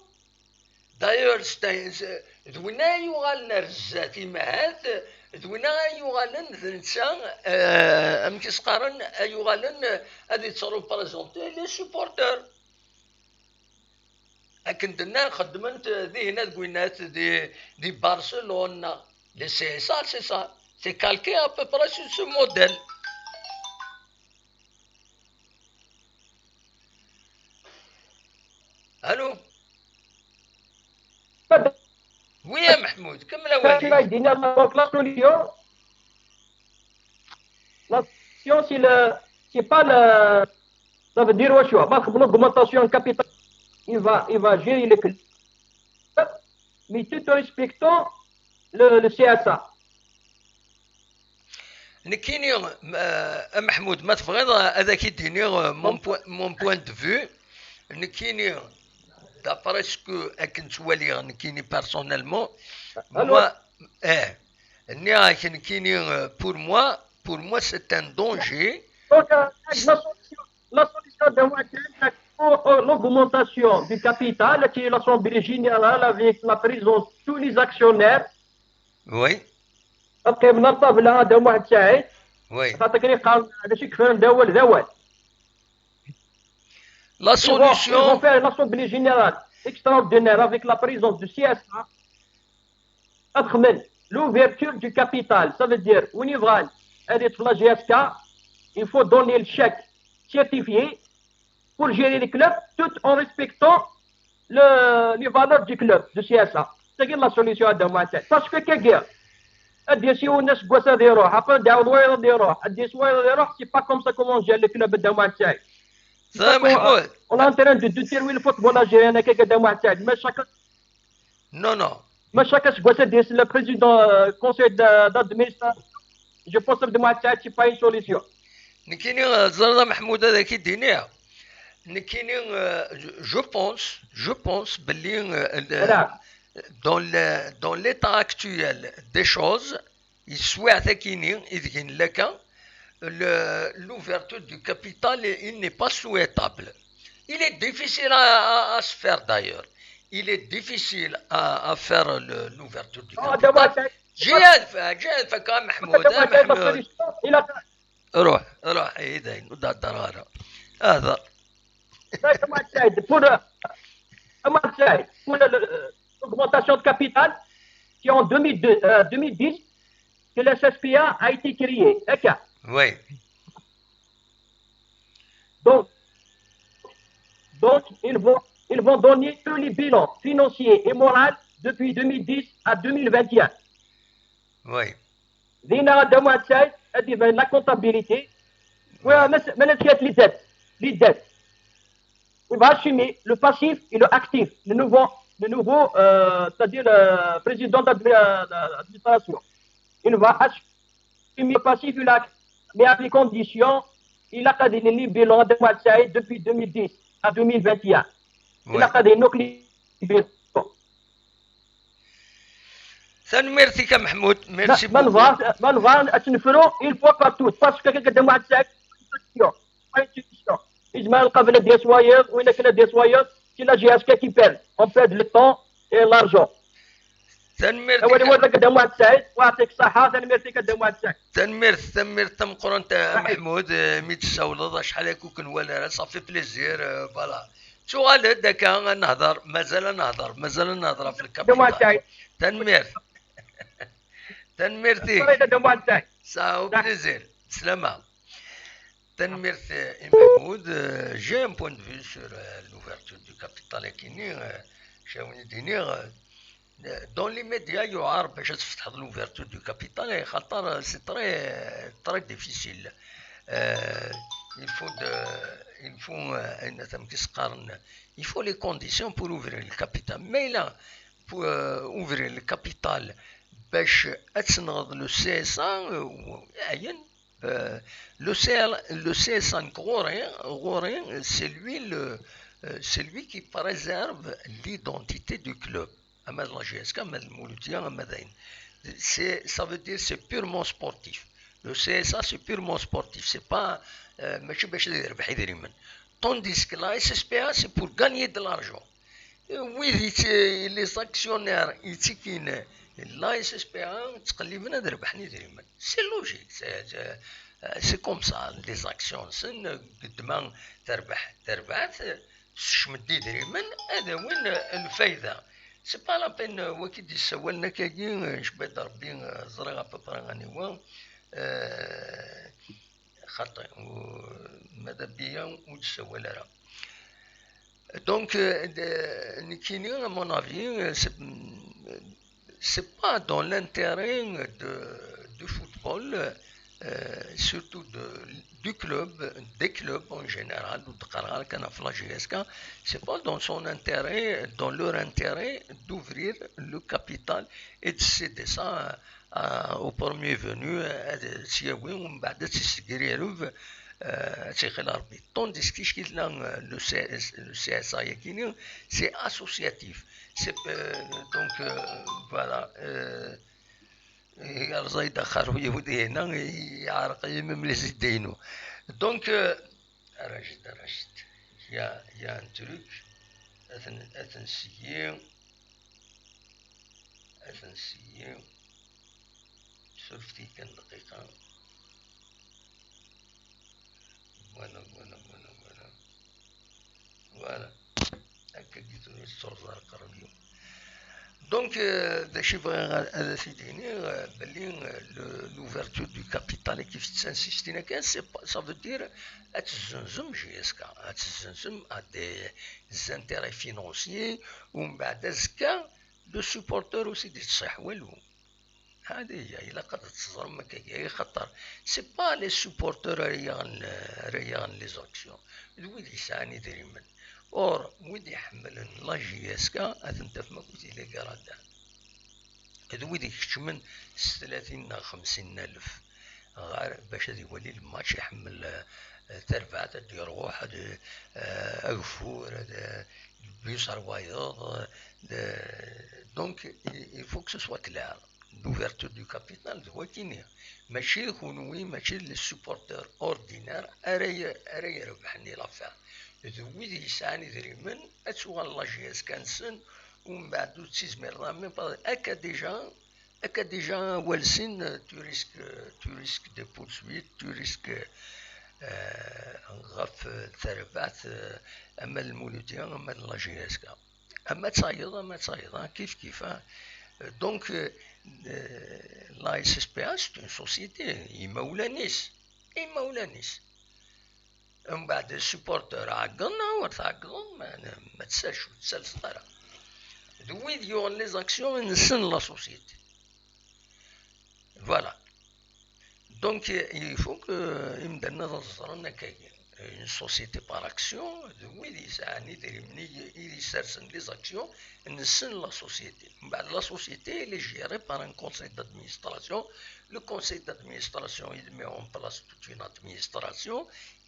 D'ailleurs, c'est un- c'est- d winna ay yuɣalen ar zdat, imahat d winna ay yuɣalen d netta, euh, amek i s-qqaren, ay yuɣalen ad yettreprezenti les supporters. Akken d-nnan, xeddment dihin ad gwinat di, di Barcelone. Le C S A, c'est ça. C'est calqué à peu près sur ce modèle. Allô. Oui, a Meḥmud, kemmel awal. La solution, la solution, c'est le, c'est pas le, ça veut dire, ouais, je vois, l'augmentation de capital, il va, il va gérer le club, mais tout en respectant le, le C S A. Nekkini, euh, a Meḥmud, ma tebɣiḍ, euh, ad ak-id-iniɣ, euh, mon point, mon point de vue. Nekkini, d'après ce que akken ttwaliɣ nekkini personnellement, moi, eh, nniɣ-ak nekkini, euh, pour moi, pour moi c'est un danger. Donc, euh, la solution, la solution de moi, c'est l'augmentation du capital, qui est l'Assemblée Générale avec la présence de tous les actionnaires. Oui. Ad qqimen ar ṭṭabla, a Dda Muḥend Saɛid. Oui. Xaṭer akken i qqaren, d acu i yefren d awal d awal. La solution. Ils vont, ils vont faire une assemblée générale extraordinaire avec la présence du C S A. Ad xedmen l'ouverture du capital, ça veut dire, win yebɣan ad yeṭṭef la J S K, il faut donner le chèque certifié pour gérer le club tout en respectant le, les valeurs du club, du C S A. C'est la solution à Dda Muḥend Saɛid. Parce que kagi, ad d-yas yiwen aseggas ad iruḥ, après ad d-iɛawed wayeḍ ad iruḥ, ad d-yas wayeḍ ad iruḥ, c'est pas comme ça qu'on gère le club, a Dda Muḥend Saɛid. C'est pas qu'on, on est en train de détruire le football algérien, kagi, a Dda Muḥend Saɛid. Mais chacun Non, non. Mais chaque aseggas ad d-yas le président, euh, conseil de, d'administration, je pense que Dda Muḥend Saɛid, c'est pas une solution. Nekkini, euh, ẓriḍ a Meḥmud, ad ak-id-iniɣ. Nekkini, euh, je, je pense, je pense belli, euh, le, dans le, dans l'état actuel des choses, Yeswiɛt akini ideg i nella akka, le, l'ouverture du capital, il n'est pas souhaitable. Il est difficile à, à, à se faire d'ailleurs. Il est difficile à, à faire le, l'ouverture du capital. جي هاد، جي هاد فكا محمود، محمود. روح، روح، إيه داين، ودا الدرارة. هذا. Pour, euh, pour, euh, l'augmentation de capital, c'est en deux mille deux, euh, deux mille dix que la S S P A a été créée. D'accord. Oui. Donc, donc ils vont, ils vont donner tous les bilans financiers et moraux depuis deux mille dix à deux mille vingt et un. Oui. Dinna, a Dda Muḥend Saɛid, ad iban la comptabilité. Oui, mais, mais les dettes, les dettes. Il va assumer le passif et le actif, le nouveau, le nouveau, euh, c'est-à-dire le président d'admi-, euh, d'administration. Il va assumer le passif et l'actif, mais à des conditions. Il a cadré les bilans de Dda Muḥend Saɛid depuis deux mille dix à deux mille vingt et un. Il a cadré nos bilans. Tanemmirt-ik a Meḥmud, merci beaucoup. Ma nebɣa, ma nebɣa ad tt-nefru une fois par toutes, parce que kagi a Dda Muḥend Saɛid, pas une solution. Yezmer lqabel ad d-yas wayeḍ, win akken ad d-yas wayeḍ, c'est la J S K qui perd. On perd le temps et l'argent. Tanemmirt-ik. Awal-iw a Dda Muḥend Saɛid, wa yeɛṭik ṣṣeḥḥa, tanemmirt-ik a Dda Muḥend Saɛid. Tanemmirt, tanemmirt tameqqrant a Meḥmud, eh, mi d-tessawleḍ, acḥal akka ur k-nwala ara, ça fait plaisir, eh, voilà. Tuɣal-d akka ad nehder, mazal ad nehder, mazal ad nehder ɣef lkapital. Tanemmirt. Tanemmirt-ik. Ça, au plaisir. Slama. Tanemmirt, eh, i Mahmoud. Euh, j'ai un point de vue sur, euh, l'ouverture du capital akini, euh, j'ai envie de dire, euh, dans les médias, il y aura l'ouverture du capital, et c'est très, très difficile. Euh, il faut de, il faut, euh, il faut les conditions pour ouvrir le capital. Mais là, pour, euh, ouvrir le capital Bac ad tenɣeḍ le C S A, euh, ayen, euh, le C L, le C S A nekk ɣur-i, ɣur-i, c'est lui le, euh, c'est lui qui préserve l'identité du club. Ama d la J S K, ama d Lmuludya, ama d ayen. C'est, ça veut dire c'est purement sportif. Le C S A, c'est purement sportif. C'est pas, euh, mačči bac ad yerbeḥ idrimen. Tandis que la S S P A, c'est pour gagner de l'argent. Wid yetti-, les actionnaires yettikin la S S P A ttqelliben ad rebḥen idrimen. C'est logique, c'est, c'est, c'est comme ça, les actions-nsen, qedd ma terbeḥ, terbeḥ, sekcem-d idrimen, ad awin lfayda. C'est pas la peine, wagi d-yessawalen akkagi, cebba-d Rebbi, ẓriɣ à peu près aniwa, euh, xaṭi, u-, ma d Rebbi ur d-yessawal ara. Donc, euh, de-, nekkini, à mon avis, euh, c'est, c'est pas dans l'intérêt de, du football, euh, surtout de, du club, des clubs en général, ur d-qqareɣ ara kan ɣef la J S K, c'est pas dans son intérêt, dans leur intérêt d'ouvrir le capital et de céder ça à, au premier venu, ad tt-yawi, umbeɛd ad tt-yessegrareb, euh, ad tt-ixil Rebbi. Tandis que ticki tella, euh, le C S, le C S A-yagi-ni, c'est associatif. C'est, euh, donc, euh, voilà, euh, yerẓa-yi-d axerruy-iw dinna, yeɛreq-iyi même les idées-inu. Donc, euh, Rachid, Rachid, il y a, il y a un truc, ad t-n-, ad t-nseggi, ad t-nseggi, surfet-iyi kan dqiqa. Voilà, voilà, voilà, voilà. Voilà. Akka i tura yessurẓar qerreb-iw. Donc, euh, d acu i bɣiɣ ad, ad t-id-iniɣ, euh, belli, euh, le, l'ouverture du capital, kif tettansisin akka, c'est pas, ça veut dire ad tezzenzem J S K, ad tezzenzem à des intérêts financiers, umbeɛd azekka, le supporter ur s-id-yettṣiḥ walu. Hadi hija, ilaq ad teẓrem akkagi, axaṭer c'est pas les supporters ara yaɣen, ara yaɣen les actions, d wid yesɛan idrimen. Or, wid iḥemmlen la J S K, ad ten-tafem akk di les gradins. D wid ikeččmen s tlatin neɣ xemsin n alef ɣer, bac ad iwali lmatch, iḥemmel, eh, tarbaɛt, ad d-iruḥ, ad, eh, ageffur, ad, eh, lbus ar wayeḍ, eh, donc, il, il faut que ce soit clair. L'ouverture du capital, d wakini. Mačči d kunwi, mačči d les supporters ordinaires ara y-, ara irebḥen i l'affaire. D wid yesɛan idrimen, ad tuɣal la J S K-nsen, umbeɛd ur ttizmireḍ ara, même pas, akka déjà, akka déjà awal sin, euh, tu risques, euh, tu risques des poursuites, tu risques, euh, ɣef, euh, tarbaɛt, euh, ama d Lmuludya, ama d la J S K. Ama d tayeḍ, ama d tayeḍ, hein, kif kif, hein. Euh, donc, euh, euh, la S S P A, c'est une société, imawlan-is, imawlan-is. Mbeɛd supporter ɛeggeḍ neɣ ur tɛeggeḍ, ma, ma tsac, ur tsalseḍ ara. D wid yuɣen les actions-nsen la société. Voilà. Donc, il faut que imdanen ad ẓren akkagi. Une société par action, d wid yesɛan idrimen i, i yessersen les actions-nsen la société. Mbeɛd la société, elle est gérée par un conseil d'administration. Le conseil d'administration, il met en place toute une administration.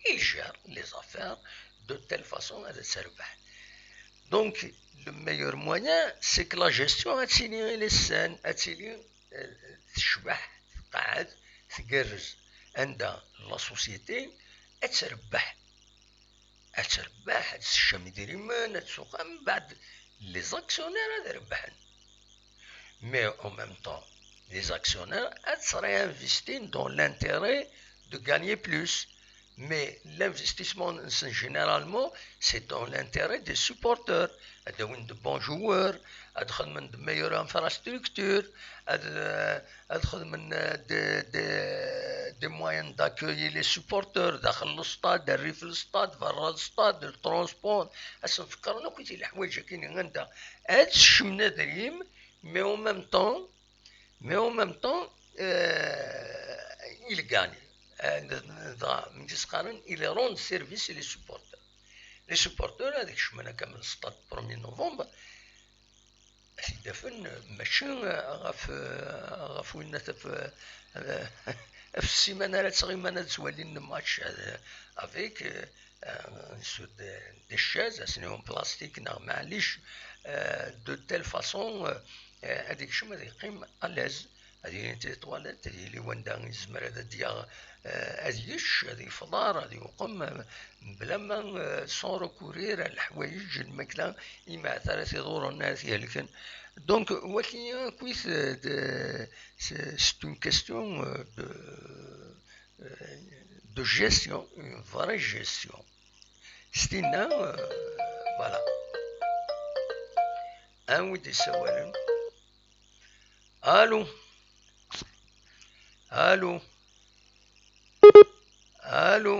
Il gère les affaires de telle façon ad terbeḥ. Donc, le meilleur moyen, c'est que la gestion ad tili i les saines, ad tili, euh, tecbeḥ, tqeɛɛed, tgerrez. Anda la société ad terbeḥ. Ad terbeḥ, ad tesseččem idrimen, ad tsuqam, mbeɛd les actionnaires ad rebḥen. Mais en même temps, les actionnaires ad se réinvestissent dans l'intérêt de gagner plus. Mais l'investissement, généralement, c'est dans l'intérêt des supporters. Ad awin de bons joueurs, ad xedmen de meilleures infrastructures, ad, ad xedmen, euh, des, des, des moyens d'accueillir les supporters, daxel le stade, rrif le stade, berra le stade, le transport. Ad sen-fekkren akk i leḥwayeǧ-agi anda ad sekcmen adrim, mais en même temps, mais en même temps, euh, il gagne. Euh, dɣa, mi tt-qqaren, il rend service les supporters. Les supporters, ad kecmen akka من stade premier novembre, ad t-id-afen, mačči ɣef, ɣef winna taf, ɣef ssiman ara ttɣiman ad ttwalin match, avec, euh, sur des, des chaises, assen-iw n plastik neɣ maɛlic, euh, de telle façon, euh, ad ikcem, ad yeqqim à l'aise. Ad ilint les toilettes, ad yili wanda yezmer ad d-yaɣ, eh, ad yečč, ad yefḍar, ad yuqem, eh, mebla ma, eh, sans recourir ar leḥwayeǧ n lmakla, imeɛtar ara t-iḍurren, ara t-ihelken. Donc, waki akkit, eh, de, c'est, c'est une question, eh, de, eh, de gestion, une vraie gestion. S tinna, eh, voilà. Anwa i d-isawalen? Allô? Allô? Allô?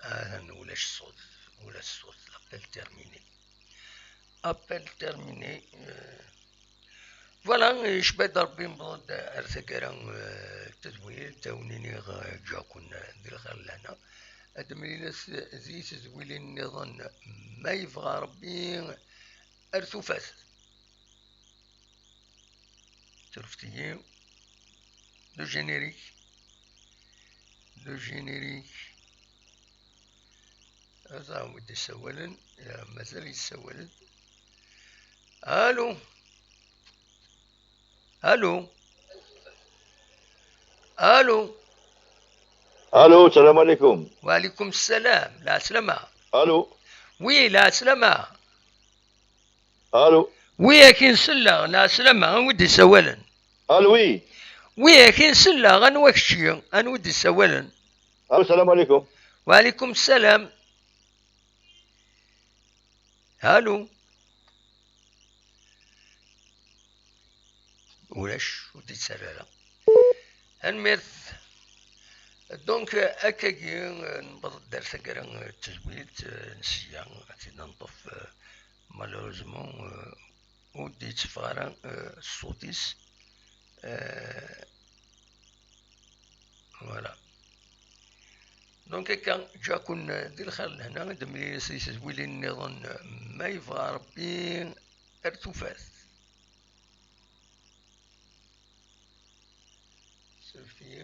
Ah, ulac ṣṣut, ulac ṣṣut, l'appel terminé. Appel terminé. Euh, voilà, icba-d Ṛebbi, newweḍ-d ar taggara, euh, n tedwilt, a wen-iniɣ, euh, ǧǧiɣ-ken, euh, di lxir lehna. Ad d-mlilen s-, di tedwilin nniḍen, ma yebɣa Ṛebbi, ar tufat. Surfet-iyi. Le générique. Le générique. Ad awen-d-issawalen, ya, mazal yessawal-d. Allô? Allô? Allô? Allô, السلام عليكم. وعليكم السلام، العسلامة. Allô? Oui, العسلامة. Allô? Oui, akin selleɣ, العسلامة, anwa i d-isawalen? Allô, oui. Oui, akin selleɣ, anwa kečči, anwa i d-isawalen? Allô, السلام عليكم. وعليكم السلام. Allô? Ulac, ur d-yettarra ara. Tanemmirt. Donc, akkagi, newweḍ-d ar taggara n tedwilt, eh, nsya ad tt-id-neṭṭef, eh, malheureusement, eh, ur d-yetteffeɣ ara, eh, ṣṣut-is. Eh, voilà. Donc, akka, ǧǧiɣ-ken di lxir lehna, ad d-mlilen s tedwilin nniḍen, ma yebɣa Ṛebbi, ar tufat. Surfet-iyi.